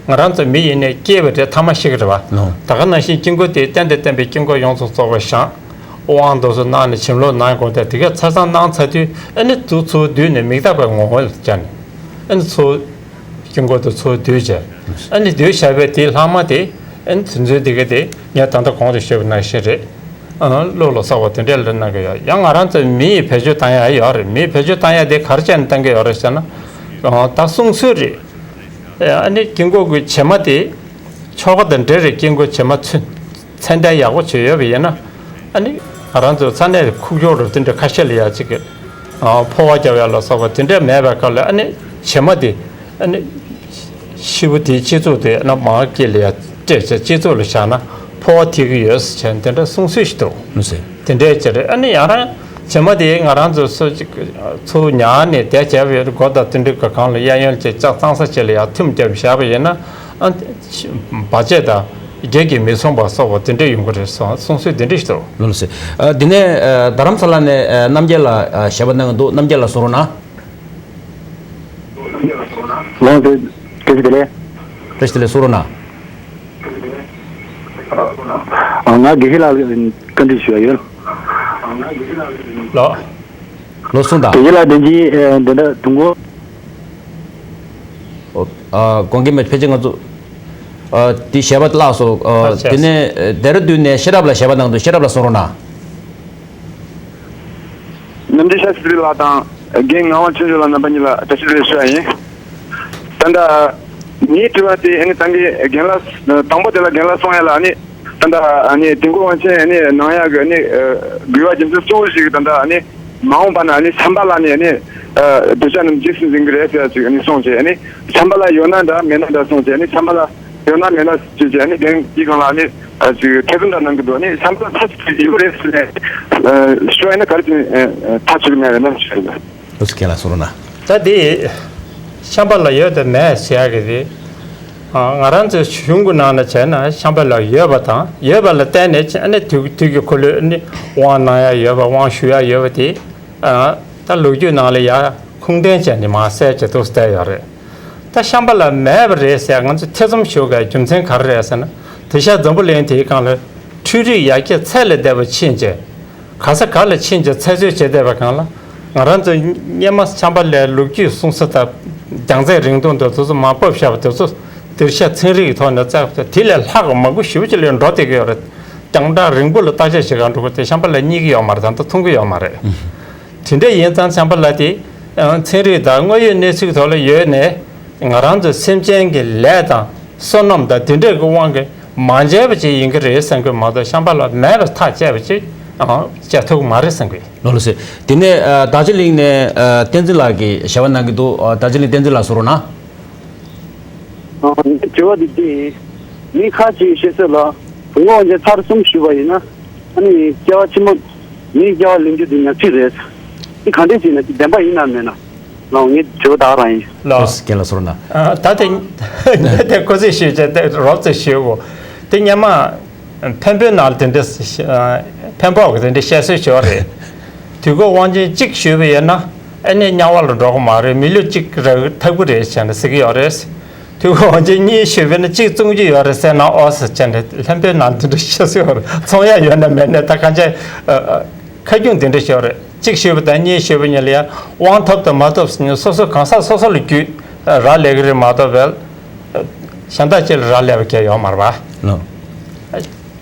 ང་རང་ཚོ་མི་ཡིན་ནའི་སྐྱེས་པ་དེ་ཐ་མ་ཤི་གི་རེད་བ། ལོ། ད་ག་ནང་བཞིན་དཀྱིལ་འཁོར་དེ་རྟེན་དང་བརྟེན་པའི་དཀྱིལ་འཁོར་ཡོངས་སུ་རྫོགས་པ་བཞེངས། དབང་དུ་སུ་གནང་ནས་བྱིན་རླབས་གནང་དགོས་ཏེ་དེ་ག་ཚར་ཚར་གནང་ཚར་དུས་ཨ་ནི་དུ་ཚུར་བསྡུས་ནས་མི་རྟག་པའི་ངོ་བོ་ལ་བཅར་ནས་ཨ་ནི་ཚུར་དཀྱིལ་འཁོར་དུ་ཚུར་བསྡུས་བྱས། ཨ་ནི་བསྡུས་བཞག་པའི་དེའི་ལྷག་མ་དེ་ཨ་ནི་དུས་ཚོད་དེ་ག་དེ་ངས་ད་ལྟ་གོང་དུ་ཞུས་པ་ནང་བཞིན་རེད། ཨ། ཀླུ་ལ་སོགས་པ་དེ་འདྲས་ལ་གནང་གི་ཡོད། ཡང་ང་རང་ཚོ་མི་ཡིས་བེད་སྤྱོད་བཏང་ཡ་ཡོད་རེད། མི་ཡིས་བེད་སྤྱོད་བཏང་ཡ་དེ་ག་རེ་བྱས་ནས་བཏང་གི་ཡོད་རེད་ཟེར་ན། ཨ། ད་གསུང་སྲོལ་རེད། ཨ་ནི་དཀྱིལ་འཁོར་གྱི་བྱེ་མ་དེ་ཆོ་ག་དང་འབྲེལ་རེད། དཀྱིལ་འཁོར་བྱེ་མ་ཚུན་ཚད་ལྡན་ཡག་པོ་བྱས་ཡོད་པ་ཡིན་ན། ཨ་ནི་ང་རང་ཚོ་ས་གནས་ཁུག་ཀྱོག་རུ་དེ་འདྲ་ཁ་ཤས་ལ་ཡ་གཅིག་གི་ཨ། ཕོ་བ་རྒྱབ་ཡ་ལ་སོགས་པ་དེ་འདྲ་མེད་པའི་སྐབས་ལ་ཨ་ནི་བྱེ་མ་དེ་ཨ་ནི་ཤི་བོ་དེའི་སྤྱི་གཙུག་དེ་ཨ་ནི་མར་དཀྱིལ་ལ་ཡ་སྤྲད་བྱས་སྤྱི་གཙུག་ལ་བཞག་ན་ཕོ་བ་ཐེབས་ཀྱི་ཡོད་ཟེར་བྱས་དེ་འདྲ་གསུང་སྲོལ་ཞིག་འདུག་ལགས་སེ། དེ་འདྲའི་ཅིག་རེད། ཨ་ནི་ཡང་རང་བྱེ་མ་དེ་ང་རང་ཚོ་སུ་གཅིག་ཚུར་ཉར་ནས་བསྡད་བྱས་པའི་སྒོ་དང་དེ་འདྲའི་གི་སྒང་ལ་གཡས་གཡོན་བཅས་ལྕགས་གཙང་ས་ཅིག་ལ་ཡང་ཐིམ་བརྒྱབ་བཞག་པ་ཡིན་ན་ཨ། བར་ཆད་དང་བགེགས་ཀྱིས་མི་ཚུགས་པ་སོགས་པ་དེ་འདྲ་ཡོང་གི་རེད་གསུང་གསུང་སྲོལ་དེ་འདྲ་ཞིག་འདུག་ལགས་སེ། ཨ། འདི་ནས་ཨ། རྡ་རམ་ས་ལ་ནས་ཨ། རྣམ་རྒྱལ་ལགས་ཨ། ཞལ་པར་གནང་གི་འདུག་རྣམ་རྒྱལ་ལགས་གསུང་རོགས་གནང་། ལགས་སེ། བཀྲ་ཤིས་བདེ་ལེགས། བཀྲ་ཤིས་བདེ་ལེགས་གསུང་རོགས་གནང་། ཨ། ང་དགེ་བཤེས་ལགས་ལ་བཀའ་འདྲི་ཞུ་ཡ་ཡོད། ལགས། ལགས་གསུངས་དང་། དགེ་བཤེས་ལགས་དེ་གྱིས་ཨ། འདི་འདྲ་དུས་འཁོར། ཨོ། ཨ། དགོངས་འགལ་མེད། ཕལ་ཆེར་ང་ཚོ་ཨ། དེ་ཞལ་པར་བཀླགས་སོང་། ཨ། ཨ། དེ་ནས་ཨ། ལྡེ་ར་ལྡུན་ནས་ཤེས་རབ་ལགས་ཞལ་པར་གནང་འདུག་ཤེས་རབ་ལགས་གསུང་རོགས་གནང་། རྣམ་རྒྱལ་ཤཱསྟྲི་ལགས་དང་རྒན་ངག་དབང་ཆོས་འབྱོར་ལགས་རྣམ་པ་གཉིས་ལ་བཀྲ་ཤིས་བདེ་ལེགས་ཞུ་བ་ཡིན། ད་ལྟ་ངའི་དྲི་བ་དེ་ཨ་ནི་ད་གིན་རྒན་ལགས་དང་པོ་དེ་ལ་རྒན་ལགས་གསུང་ཡ་ལ་ཨ་ནི་ད་ལྟ་ཨ་ནི་དུས་འཁོར་དབང་ཆེན་ཨ་ནི་གནང་ཡ་གི་ཨ་ནི་དགོས་པ་རྒྱུ་མཚན་གཙོ་བོ་ཞིག་ད་ལྟ་ཨ་ནི་མ་འོངས་པ་ན་ཨ་ནི་བྱམས་པ་ལ་ནི་ཨ་ནི་གདུལ་བྱ་རྣམས་རྗེས་སུ་འཛིན་གི་རེད་ཟེར་ཡ་ཅིག་ཨ་ནི་གསུངས་བྱས། ཨ་ནི་བྱམས་པ་ལ་ཡོད་ན་འདྲ་མེད་ན་འདྲ་གསུངས་བྱས། ཨ་ནི་བྱམས་པ་ལ་ཡོད་ན་མེད་ན་ཅིག་ཅིག་ཨ་ནི་རྒན་གྱི་སྒང་ལ་ཨ་ནི་ཨ་ཅིག་ཐེ་ཚོམ་འདྲ་གནང་གི་འདུག་ཨ་ནི་བྱམས་པ་ལ་མཐའ་གཅིག་ཏུ་ཡོད་རེད་ཟེར་ནས་ཨ་ཞུ་བ་ཡིན་ན་ག་རེ་བྱས་ནས་ཨ་མཐའ་གཅིག་ཏུ་མེད་རེད་ན་ཞུ་ཡ་ཡིན། ལགས་སོ། རྒན་ལགས་གསུང་རོགས་གནང་། ད་དེ་བྱམས་པ་ལ་ཡོད་དང་མེད་ཟེར་ཡ་གི་དེ། ཨ། ང་རང་ཚོའི་གཞུང་གི་ནང་ལ་བྱས་ན་བྱམས་པ་ལ་ཡོད་པ་དང་ཡོད་པ་ལ་བརྟེན་ནས་ཨ་ནི་དུས་དུས་ཀྱི་འཁོར་ལོས་ཨ་ནི་དབང་གནང་ཡ་ཡོད་པ་དབང་ཞུ་ཡ་ཡོད་པ་དེ། ཨ། ད་ལོ་རྒྱུས་ནང་ལ་ཡ་ཁུངས་ལྡན་བྱས་ནས་མར་གསལ་བྱེད་དུ་བསྡད་ཡོད་རེད། ད་བྱམས་པ་ལ་མེད་པ་རེད་ཟེར་ང་ཚོ་ཐེ་ཚོམ་ཞུ་དགོས་རྒྱུ་མཚན་ག་རེ་རེད་ཟེར་ན། དེང་སང་འཛམ་བུ་གླིང་དེའི་སྒང་ལ་འཕྲུལ་རིག་ཡར་རྒྱས་ཚད་ལས་འདས་པ་ཕྱིན་བྱས། ག་ས་ག་ལ་ཕྱིན་བྱས་ཚད་མཐོའི་བྱེད་བསྡད་པའི་སྒང་ལ་ང་རང་ཚོ་སྔོན་མ་བྱམས་པ་ལ་ལོ་རྒྱུས་གསུང་ས་དང་རྒྱང་ཚད་རིང་ཐུང་དང་དེ་ཚོ་མར་ཕབ་བཞག་པ་དེ་ཚོ་འདིར་ཤ་ཚན་རིག་གི་ཐོག་ནས་བཙལ་བ་དེ་ལས་ལྷག་པ་མང་པོ་ཞེ་པོ་ཅིག་ལ་འགྲོ་བསྡད་ཀྱི་ཡོད་རེད། རྒྱང་གྲགས་རིང་པོ་ལ་བརྟག་དཔྱད་བྱེད་གར་འགྲོ་དགོས་དེ་བྱམས་པ་ལ་རྙེད་ཀྱི་ཡོད་མ་རེད། ད་ལྟ་མཐོང་གི་ཡོད་མ་རེད། དེ་འདྲ་ཡིན་ཙང་བྱམས་པ་ལ་དེ་ཚན་རིག་དང་དངོས་ཡོད་གནས་ཚུལ་ཐོག་ལ་ཡོད་ནས། ང་རང་ཚོ་སེམས་ཅན་གྱི་ལས་དང་བསོད་ནམས་དང་དེ་འདྲས་ཀྱི་དབང་གིས་མ་བྱས་པ་ཅིག་ཡིན་གྱི་རེད་བསམ་གྱི་མ་གཏོགས། ཤམ་བྷ་ལ་མེད་པ་ཐག་བཅད་པ་ཅིག་ཨང་བཅད་ཐུབ་ཀྱི་མ་རེད་བསམ་གྱི། ལགས་ལགས་སོ། དེ་ནས་ཨ་རྡོ་རྗེ་གླིང་ནས་ཨ་བསྟན་འཛིན་ལགས་ཀྱིས་ཞུ་བ་གནང་གི་འདུག་ཨ་རྡོ་རྗེ་གླིང་བསྟན་འཛིན་ལགས་གསུང་རོགས་གནང་། ཨ་ངའི་དྲི་བ་འདི་འདི་ཡིན། མི་ཁ་ཅིག་བཤད་ཚོད་ལ་དུས་འཁོར་དབང་ཆེན་ཚར་གསུམ་ཞུས་པ་ཡིན་ན། ཨ་ནི་སྐྱེ་བ་ཕྱི་མ་མིའི་སྐྱེ་བ་ལེན་རྒྱུ་འདི་ཉག་ཕྲ་རེད། འདི་ག་འདྲས་བྱས་ན་འདི་བདེན་པ་ཡིན་ནམ་མེད་ན། ལགས་ངའི་དྲི་བ་ད་ག་རང་ཡིན། ལགས་རྒན་ལགས་གསུང་རོགས་གནང་། ཨ་ད་དེ་ངས་དེ་ཁོ་ཚོས་ཞུས་བྱས་དེ་རོབ་ཙམ་ཞུ་གོ། དེ་སྔོན་མ་འཕན་པོའི་ནང་ལ་དེ་འདྲ་ཞིག་འཕན་པོ་གི་དེ་འདྲ་བཤད་སྲོལ་ཞིག་ཡོད་རེད། དུས་འཁོར་དབང་ཆེན་གཅིག་ཞུས་པ་ཡིན་ན་ཨ་ནི་དམྱལ་བ་ལ་འགྲོ་གི་མ་རེད། མི་ལུས་གཅིག་རག་ཐུབ་ཀྱི་རེད་ཟེར་ནས་ཟེར་གྱི་ཡོད་རེད། དུས་འཁོར་དབང་ཆེན་གཉིས་ཞུས་པ་ཡིན་ན་གཅིག་བཙོང་རྒྱུ་ཡོད་རེད་ཟེར་ན་ཨོ་ཟེར་བྱས་ནས་འཕན་པོའི་ནང་དེ་འདྲ་བཤད་སྲོལ་ཡོད་རེད། ཚོང་ཡ་ཡོད་ན་མེད་ན་ད་གང་ཅི། ཁ་རྒྱུན་དེ་འདྲ་ཞིག་ཡོད་རེད། གཅིག་ཞུས་པ་དང་གཉིས་ཞུས་པ་གཉིས་ལ་ཡང་དབང་ཐོབ་དང་མ་ཐོབ་ཟེར་ནས་སོ་སོ་གང་ཟག་སོ་སོ་ལ་རྒྱུས་རག་ལས་ཀྱི་རེད་མ་གཏོགས་པའི་གཞན་དག་ཅིག་ལ་རག་ལས་པ་གང་ཡང་ཡོད་མ་རེད་པ། ལགས།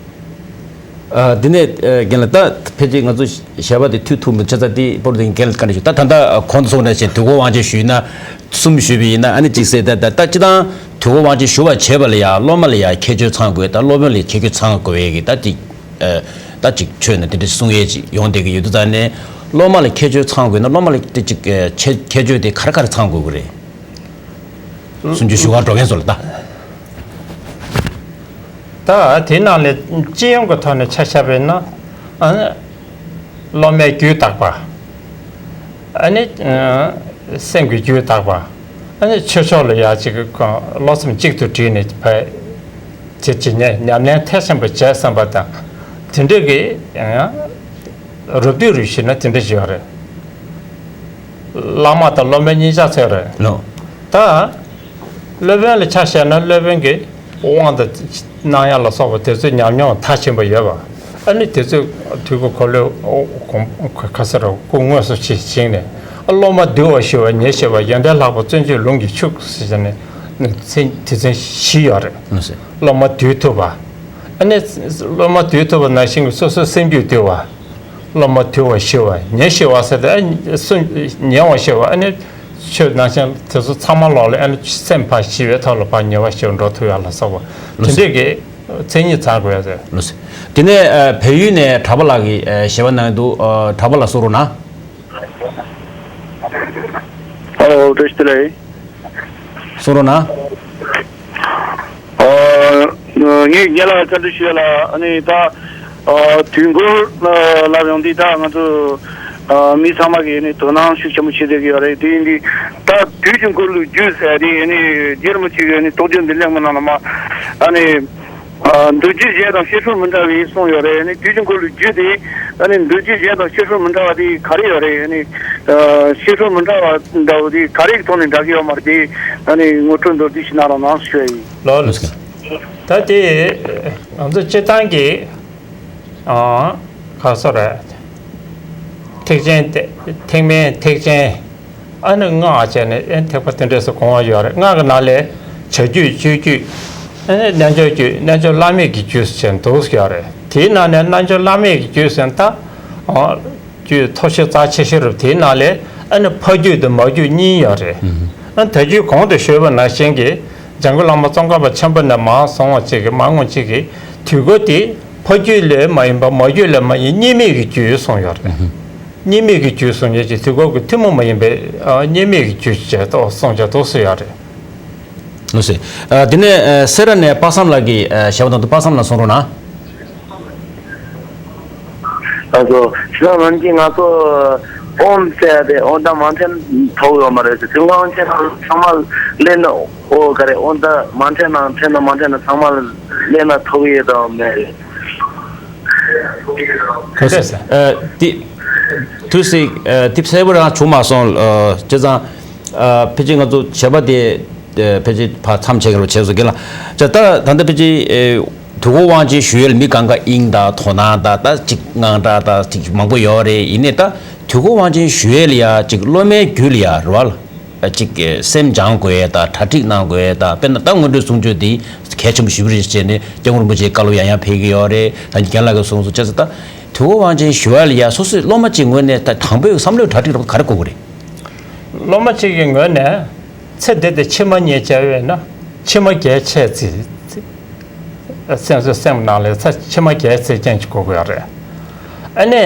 ཨ་འདི་ནས་ཨ་རྒན་ལགས་ད་ཕལ་ཆེར་ང་ཚོ་ཞལ་པར་དེ་མཐུད་ཐུབ་མིན་ཆ་ཚང་དེ་སྤོར་དེ་རྒན་ལགས་བཀའ་འདྲི་ཞུ། ད་ད་ལྟ་གོང་དུ་གསུངས་ནང་བཞིན་དུས་འཁོར་དབང་ཆེན་ཞུས་ན་གསུམ་ཞུས་པ་ཡིན་ན་ཨ་ནི་གཅིག་ཟེར། ད་ད་ད་སྤྱིར་བཏང་དུས་འཁོར་དབང་ཆེན་ཞུ་བར་བྱེད་པ་ལ་ཡང་སློབ་མ་ལ་ཡང་ཁྱད་ཆོས་ཚང་དགོས། ད་སློབ་དཔོན་ལ་ཁྱད་ཆོས་ཚང་དགོས་ཡས་ཀྱི་ད་ཅིག་ཨ་ད་ཅིག་ཆོས་ནས་དེ་འདྲ་གསུང་ཡས་ཅིག་ཡོང་བསྡད་ཀྱི་ཡོད་དུས་ཙང་ནས་སློབ་མ་ལ་ཁྱད་ཆོས་ཚང་དགོས་ན་སློབ་མ་ལ་དེ་ཅིག་ཨ་ཁྱད་ཁྱད་ཆོས་དེ་ག་རེ་ག་རེ་ཚང་དགོས་ཀྱི་རེད། གསུང་ཆོས་ཞུ་གར་འགྲོ་མཁན་ཚོ་ལ་ད། ད་དེ་ནང་ནས་སྤྱི་ཡོངས་ཀྱི་ཐོག་ནས་ཆ་བཞག་པ་ཡིན་ན། ཨ་ནི་སློབ་མའི་རྒྱུད་དག་པ། ཨ་ནི་ཨ་སེམས་ཀྱི་རྒྱུད་དག་པ། ཨ་ནི་ཆོས་ཕྱོགས་ལ་ཡ་གཅིག་བློ་སེམས་གཅིག་ཏུ་དྲིལ་ནས་བྱེད་ཅིག་ཉམས་ཉམས་ལེན་མཐའ་ཆེན་པོ་བྱས་བསམ་པ་དང་། དེ་འདྲ་གི་ཨ་རུབ་བསྡུས་རུ་ཞུས་ན་དེ་འདྲ་ཞིག་ཡོད་རེད། བླ་མ་དང་སློབ་མའི་གཉིས་ཆ་ཚོད་རེད། ལགས། ད་སློབ་དཔོན་ལ་ཆ་བཞག་ན་སློབ་དཔོན་གྱི་དབང་དང་གནང་ཡ་ལ་སོགས་པ་དེ་ཚོའི་ཉམས་མྱོང་མཐར་ཕྱིན་པ་ཡོད་པ། ཨ་ནི་དེ་ཚོས་དུས་ཀྱི་འཁོར་ལོའི་གོང་ག་ས་རུ་སྐུ་དངོས་སུ་ཕྱིན་ཕྱིན་ནས། སློབ་མ་འདུལ་བར་ཞུ་བ་ཉེར་བཞི་པ། ཡོན་ཏན་ལྷག་པ་བརྩོན་འགྲུས་ལུང་གིས་ཕྱུག་ཟེར་ནས་མཚན་དེ་མཚན་བཞི་ཡོད་རེད། ལགས་སོ། སློབ་མ་འདུལ་ཐུབ་པ། ཨ་ནི་སློབ་མ་འདུལ་ཐུབ་པ་ནང་བཞིན་གྱི་སོ་སོའི་སེམས་རྒྱུད་འདུལ་བ། སློབ་མ་དུལ་བ་ཞི་བ་ཉེར་ཞི་བ་ཟེར་ཏེ་ཨ་སུ་ཉེ་བར་ཞི་བ། ཨ་ནི་ཆོས་ནང་བཞིན་དེ་ཚོ་ཚང་མ་ལོག་ལ་ཨ་ནི་སེམས་ཕར་ཞི་བའི་ཐོག་ལ་ཕར་ཉེ་བར་ཞི་བ་འགྲོ་ཐུབ་ཡ་ལ་སོགས་པ་དེ་འདྲས་ཀྱི་མཚན་ཉིད་ཚང་དགོས་ཡ་ཟེར། ལགས་སོ། དེ་ནས་ཨ་བལ་ཡུལ་ནས་གྲགས་པ་ལགས་ཀྱིས་ཨ་ཞལ་པར་གནང་འདུག་ཨ་གྲགས་པ་ལགས་གསུང་རོགས་གནང་། ཨོ་བཀྲ་ཤིས་བདེ་ལེགས། གསུང་རོགས་གནང་། ཨ་ངས་རྒན་ལགས་བཀའ་འདྲི་ཞུ་ཡ་ལ། ཨ་ནི་ད་ཨ་དུས་འཁོར་ལ་ཡོང་དུས་ད་ང་ཚོ་ཨ་མི་ཚང་མ་གིས་ནི་དོ་སྣང་ཤུགས་ཆེན་པོ་བྱེད་བསྡད་ཀྱི་ཡོད་རེད། དེ་ཡིན་དུས་ད་དུས་ཀྱི་འཁོར་ལོའི་རྒྱུད་ཟེར་དེ་ནི་རྗེ་རིན་པོ་ཆེ་གིས་ནི་རྟོགས་བརྗོད་འདི་གླེང་བའི་ནང་ལ་མ་ཨ་ནི། ཨ་མདོ་རྒྱུད་གཞན་དང་བཤད་སྲོལ་མི་འདྲ་བའི་གསུངས་ཡོད་རེད། ཨ་ནི་དུས་ཀྱི་འཁོར་ལོའི་རྒྱུད་དེ་ཨ་ནི་མདོ་རྒྱུད་གཞན་དང་བཤད་སྲོལ་མི་འདྲ་བ་དེ་ག་རེ་ཡོད་རེད། ཨ་ནི་ཨ་བཤད་སྲོལ་མི་འདྲ་བ་འདྲ་བོ་དེ་ག་རེའི་ཐོག་ནས་འདྲ་གི་ཡོད་མ་རེད། དེ་ཨ་ནི་ངོ་སྤྲོད་མདོར་བསྡུས་ཤིག་གནང་རོགས་གནང་ཞུ་ཡ་ཡིན། ལགས་ལགས། ད་དེ་ང་ཚོ་སྤྱིར་བཏང་གི་ཨང་། ག་སོ་རེད། ཐེག་ཆེན་ཏེ། ཐེག་དམན་ཐེག་ཆེན། ཨ་ནི་སྔགས་བྱས་ནས་ཨེ་ཐེག་པ་དེ་འདྲས་སུ་གོང་བ་ཡོད་རེད། སྔགས་ཀྱི་ནང་ལས་བྱ་རྒྱུད་སྤྱོད་རྒྱུད། ཨ་ནི་རྣལ་འབྱོར་རྒྱུད། རྣལ་འབྱོར་བླ་མེད་ཀྱི་རྒྱུད་ཟེར་འདུག་ཡོད་རེད། དེའི་ནང་ནས་རྣལ་འབྱོར་བླ་མེད་ཀྱི་རྒྱུད་ཟེར་ད། ཨ། རྒྱུད་མཐོ་ཤོས་རྩ་ཆེ་ཤོས་རེད། དེའི་ནང་ལས་ཨ་ནི་ཕ་རྒྱུད་དང་མ་རྒྱུད་གཉིས་ཡོད་རེད། ཨ་ནི་ད་རྒྱུད་གོང་དུ་ཞུས་པ་ནང་བཞིན་གྱི་འཇམ་མགོན་བླ་མ་ཙོང་ཁ་པ་ཆེན་པོ་ནས་མར་སོང་བ་ཅིག་གི་མར་ངོ་ཅིག་གི་དུས་འཁོར་དེ་ཕ་རྒྱུད་ལས་མ་ཡིན་པ་མ་རྒྱུད་ལས་མ་ཡིན་གཉིས་མེད་ཀྱི་རྒྱུད་གསུངས་ཡོད་རེད། གཉིས་མེད་ཀྱི་རྒྱུད་གསུངས་ཡོད་ཅིག་དུས་འཁོར་གྱི་ཐུན་མོང་མ་ཡིན་པའི་ཨ་གཉིས་མེད་ཀྱི་རྒྱུད་ཅེས་གསུངས་ཀྱང་འདུག་སེ་ཡོད་རེད། ལགས་སོ། ཨ་དེ་ནས་ཨ་སེ་ར་ནས་དཔག་བསམ་ལགས་ཀྱིས་ཨ་ཞལ་པར་དང་དུ་དཔག་བསམ་ལགས་གསུང་རོགས་གནང་། ལགས་སོ། ཕྱི་ནང་ནམ་གྱི་ང་ཚོ་ཨོམ་ཟེར་ཏེ་ཨོམ་ད་མ་འཐེན་ཐོག་ཡོད་མ་རེད་ཟེར། དུས་འཁོར་དབང་ཆེན་ནང་ཚང་མ་ལེན་ན་ཨོ་ག་རེ་ཨོམ་ད་མ་འཐེན་ན་འཐེན་ན་མ་འཐེན་ན་ཚང་མ་ལེན་ན་ཐོག་ཡོད་དམ་མེད་རེད། ལགས་སོ། ཨ་དེ་དུས་སུ་ཨ་དེ་གསལ་པོ་རང་བྱུང་མ་སོང་། ཨ་བྱས་ཙང་ཨ་ཕལ་ཆེར་ང་ཚོ་བྱས་པ་དེ་ཨ་ཕལ་ཆེར་ཕར་མཚམས་ཆད་ཀྱི་རོ་བྱས་སོ་རྒན་ལགས། ཅེས་ད་ད་ལྟ་ཕལ་ཆེར་ཨེ་དུས་འཁོར་དབང་ཆེན་ཞུ་ཡས་ལ་མི་གང་ག་དབྱིངས་དང་དོ་སྣང་དང་ད་ཅིག་དངངས་སྐྲག་དང་ཅིག་མང་པོ་ཡོད་རེད། ཡིན་ནའི་ད་དུས་འཁོར་དབང་ཆེན་ཞུ་ཡས་ལ་ཡ་ཅིག་སློབ་མའི་རྒྱུད་ལ་ཡ་རེད་བ་ལ། ཅིག་སེམས་སྦྱང་དགོས་ཡས་དང་གྲ་སྒྲིག་གནང་དགོས་ཡས་དང་། དཔེར་ན་ད་སྔོན་འགྲོའི་གསུང་ཆོས་འདི་གལ་ཆེན་པོ་ཞེ་པོ་རེད་ཟེར་ནས་སྐྱབས་མགོན་རིན་པོ་ཆེའི་བཀའ་སློབ་ཡང་ཡང་ཕེབས་ཀྱི་ཡོད་རེད། ད་རྒན་ལགས་ཀྱིས་གསུངས་སོང་། བྱས་ཙང་ད་དུས་འཁོར་དབང་ཆེན་ཞུ་ཡས་ལ་ཡ་སོ་སོའི་སློབ་མ་གཅིག་ངོས་ནས་ད་དང་པོའི་བསམ་བློའི་གྲ་སྒྲིག་རོགས་ག་རེ་དགོས་ཀྱི་རེད། སློབ་མ་གཅིག་གི་ངོས་ནས་ ཚེ་འདི་དེ་ཕྱི་མ་གཉིས་བྱས་པས་ན་ཕྱི་མ་རྒྱལ་ཆེ་ཚིག་སེམས་སུ་སེམས་ནང་ལས་ཚེ་ཕྱི་མ་རྒྱལ་ཚིག་རྐྱེན་གྱིས་གོ་དགོས་རེད། ཨ་ནི་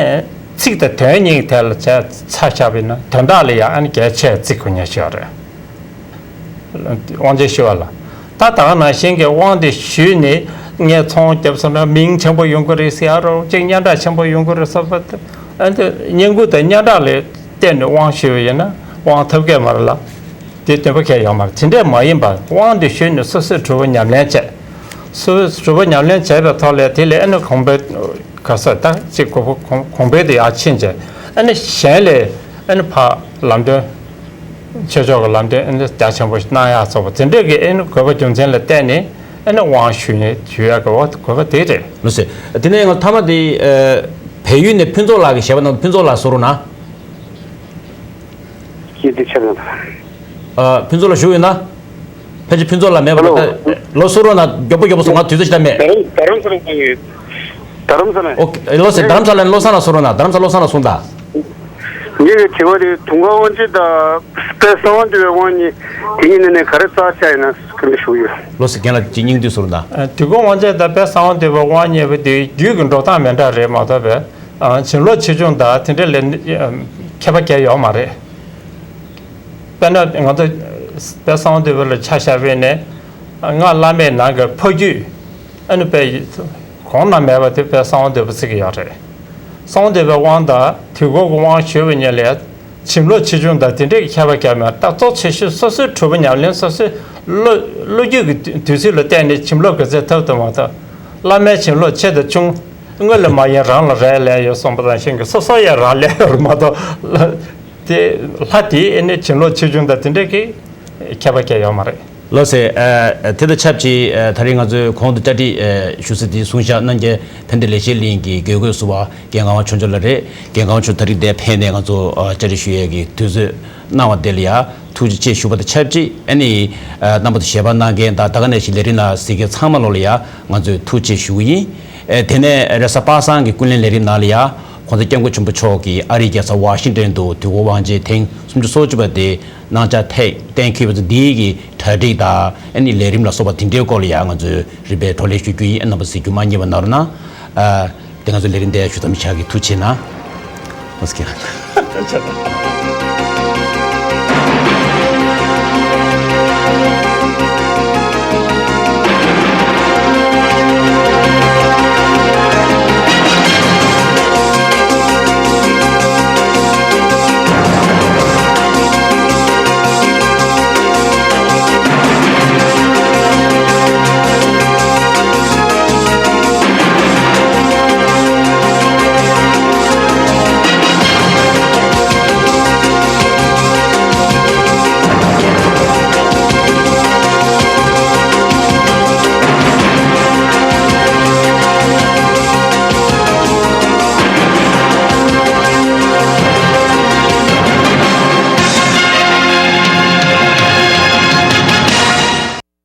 ཚིག་དང་དོན་གཉིས་ཐད་ལ་བྱས་ཚ་བཞག་པས་ན་དོན་དག་ལ་ཡང་ཨ་ནི་རྒྱལ་ཆེ་ཚིག་གོ་ཉེན་ཆེ་བ་རེད། དབང་ཆེན་ཞུ་བ་ལ། ད་ད་ག་ནང་བཞིན་གྱི་དབང་དེ་ཞུས་ནས་ངས་ཚོང་བརྒྱབ་སོང་ན་མིང་ཆེན་པོ་ཡོང་གི་རེད་ཟེར་ཡ་རོ་གཅིག་སྙན་གྲགས་ཆེན་པོ་ཡོང་གི་རེད་བསམ་པ་དེ། ཨ་ནི་བསྙེན་བཀུར་དང་སྙན་གྲགས་ལ་བརྟེན་ནས་དབང་ཞུས་པ་ཡིན་ན་དབང་ཐོབ་ཀྱི་མ་རེད་ལ། དེ་བདེན་པ་གང་ཡང་ཡོད་མ་རེད། དེ་འདྲས་མ་ཡིན་པར་དབང་དེ་ཞུས་ནས་སོ་སོས་གྲུབ་པ་ཉམས་ལེན་བྱས། སོ་སོས་གྲུབ་པ་ཉམས་ལེན་བྱས་པའི་ཐོག་ལ་དེ་ལས་ཨ་ནི་གོང་འཕེལ་ག་ས་ད་གཅིག་གོང་འཕེལ་དེ་ཡར་ཕྱིན་བྱས། ཨ་ནི་གཞན་ལ་ཨ་ནི་ཕར་ལམ་སྟོན། ཆོས་ཕྱོགས་ཀྱི་ལམ་སྟོན་ཨ་ནི་རྒྱ་ཆེན་པོ་ཞིག་གནང་ཡག་སོགས་པ་དེ་འདྲས་ཀྱི་ཨ་ནི་དགོས་པ་རྒྱུ་མཚན་ལ་བརྟེན་ནས་ཨ་ནི་དབང་ཞུ་ནས་ཞུ་ཡག་གི་དགོས་པ་དེ་རེད། ལགས་སོ། དེ་ནས་ང་མཐའ་མ་དེ་ཨ་བལ་ཡུལ་ནས་ཕུན་ཚོགས་ལགས་ཀྱིས་ཞེས་པ་ན་ཕུན་ཚོགས་ལགས་གསུང་རོགས་གནང་། ཀྱི་འདི་ཆེ་བ། ཨ་ཕུན་ཚོགས་ལགས་བཞུགས་ཡོད་ན། ཕལ་ཆེར་ཕུན་ཚོགས་ལགས་མེད་པ་ཧེ་ལོ། ད་ལོ་གསུང་རོགས་གནང་། མགྱོགས་པོ་མགྱོགས་པོ་གསུང་། ང་དུས་ཚོད་ཞིག་ད་མེད། རྡ་རམ་རྡ་རམ་ས་ལ་ཡོད། རྡ་རམ་ས་ལ། ཨོ་ལགས་སོ། རྡ་རམ་ས་ལ་ནས་བློ་བཟང་ལགས་གསུང་རོགས་གནང་། རྡ་རམ་ས་བློ་བཟང་ལགས་གསུང་དང་། ངེད་ཀྱི་དྲི་བ་དེ་དུང་དཀར་དབང་ཆེན་དང་དཔལ་གསང་བ་འདུས་པའི་དབང་གཉིས་དེ་གཉིས་ནས་ནས་ག་རེ་རྩ་ཆེ་ཡིན་ན་སྐད་འབོད་ཞུ་གི་ཡོད། ལགས་སོ། རྒན་ལགས་ཀྱིས་སྙིང་བསྡུས་གསུང་རོགས་གནང་། ཨ་དུས་འཁོར་དབང་ཆེན་དང་དཔལ་གསང་བ་འདུས་པའི་དབང་གཉིས་པོ་དེ་རྒྱུད་ཀྱི་འགྲོ་སྟངས་མི་འདྲ་རེད་མ་གཏོགས་པའི། ཨ་བྱིན་རླབས་ཆེ་ཆུང་དང་དེ་འདྲ་ལ་ཨ་ཁྱད་པར་གང་ཡང་ཡོད་མ་རེད། དཔེར་ན་ང་ཚོ་དཔལ་གསང་བ་འདུས་པ་ལ་ཆ་བཞག་པ་ཡིན་ན། སྔགས་བླ་མེད་ནང་གི་ཕ་རྒྱུད་ཨ་ནི་དཔེ་གོང་ན་མེད་པ་དེ་དཔལ་གསང་བ་འདུས་པ་ཟེར་གྱི་ཡོད་རེད། གསང་བ་འདུས་པའི་དབང་དང་དུས་འཁོར་གྱི་དབང་ཞུས་པ་གཉིས་ལ་བྱིན་རླབས་ཆེ་ཆུང་དང་དེ་འདྲའི་ཁྱད་པར་གང་ཡང་མེད། ད་གཙོ་ཆེ་ཤོས་སོ་སོའི་གྲུབ་པ་ཉམས་ལེན། སོ་སོའི་བློ་བློ་རྒྱུད་ཀྱི་དུས་ཚོད་ལ་བརྟེན་ནས་བྱིན་རླབས་ག་ཚད་ཐོབ་ཐུབ་མ་ཐུབ། བླ་མའི་བྱིན་རླབས་ཆེ་དང་ཆུང་། སྔོན་ལ་མ་ཡིན་རང་ལ་རག་ལས་ཡོད་གསུངས་པ་ནང་བཞིན་གྱི་སོ་སོ་ཡང་རག་ལས་ཡོད་རེད་མ་གཏོགས། དེ་ལྷ་དེའི་ཨ་ནི་བྱིན་རླབས་ཆེ་ཆུང་དང་དེ་འདྲ་གི་ཁྱད་པར་གང་ཡང་ཡོད་མ་རེད། ལགས་སེ། ཨ་དེ་དང་ཆབས་ཅིག་ཨ་ད་རིང་ང་ཚོའི་གོང་དུ་བཅར་འདྲི་ཨ་ཞུ་ས་དེ་གསུང་བཤད་གནང་མཁན་ཕན་བདེ་ལེགས་བཤད་གླིང་གི་དགེ་བསྐོས་ཟུར་པ་རྒན་གངས་དབང་ཆོས་འབྱོར་ལགས་རེད། རྒན་གངས་དབང་མཆོག་ད་རིང་འདིར་ཕེབས་ནས་ང་ཚོ་ཨ་བཅར་འདྲི་ཞུ་ཡས་ཀྱི་དུས་ཚོད་གནང་བ་དེ་ལ་ཡང་ཐུགས་རྗེ་ཆེ་ཞུ་བ་དང་ཆབས་ཅིག་ཨ་ནི་ཨ་རྣམ་པ་ཚོ་ཞལ་པར་གནང་མཁན་དང་ད་ག་ནང་བཞིན་ལས་རིམ་ནང་གཟིགས་མཁན་ཚང་མ་ལོ་ལ་ཡང་ང་ཚོས་ཐུགས་རྗེ་ཆེ་ཞུ་གི་ཡིན། ཨེ་དེ་ནས་རེས་གཟའ་པ་སངས་ཀྱི་ཀུན་གླེང་ལས་རིམ་ནང་ལ་ཡང་༸གོང་ས་༸སྐྱབས་མགོན་ཆེན་པོ་མཆོག་གིས་ཨ་རིའི་རྒྱལ་ས་ཝ་ཤིང་ཏོན་དུ་དུས་འཁོར་དབང་ཆེན་ཐེངས་སུམ་ཅུ་སོ་གཅིག་པ་དེ་གནང་འཆར་ཐད་གཏན་འཁེལ་བ་དེ་འདིའི་གི་གྲ་སྒྲིག་དང་ཨ་ནི་ལས་རིམ་ལ་སོགས་པ་དེ་འདྲའི་སྐོར་ལ་ཡང་ང་ཚོས་རིམ་པས་བགྲོ་གླེང་ཞུ་རྒྱུ་ཡིན། རྣམ་པ་གཟིགས་རྒྱུ་མ་བསྙེལ་བ་གནང་རོགས་གནང་། ཨ་དེ་ང་ཚོ་ལས་རིམ་འདིར་ཞུ་མཚམས་བཞག་གི། ཐུགས་རྗེ་གནང་།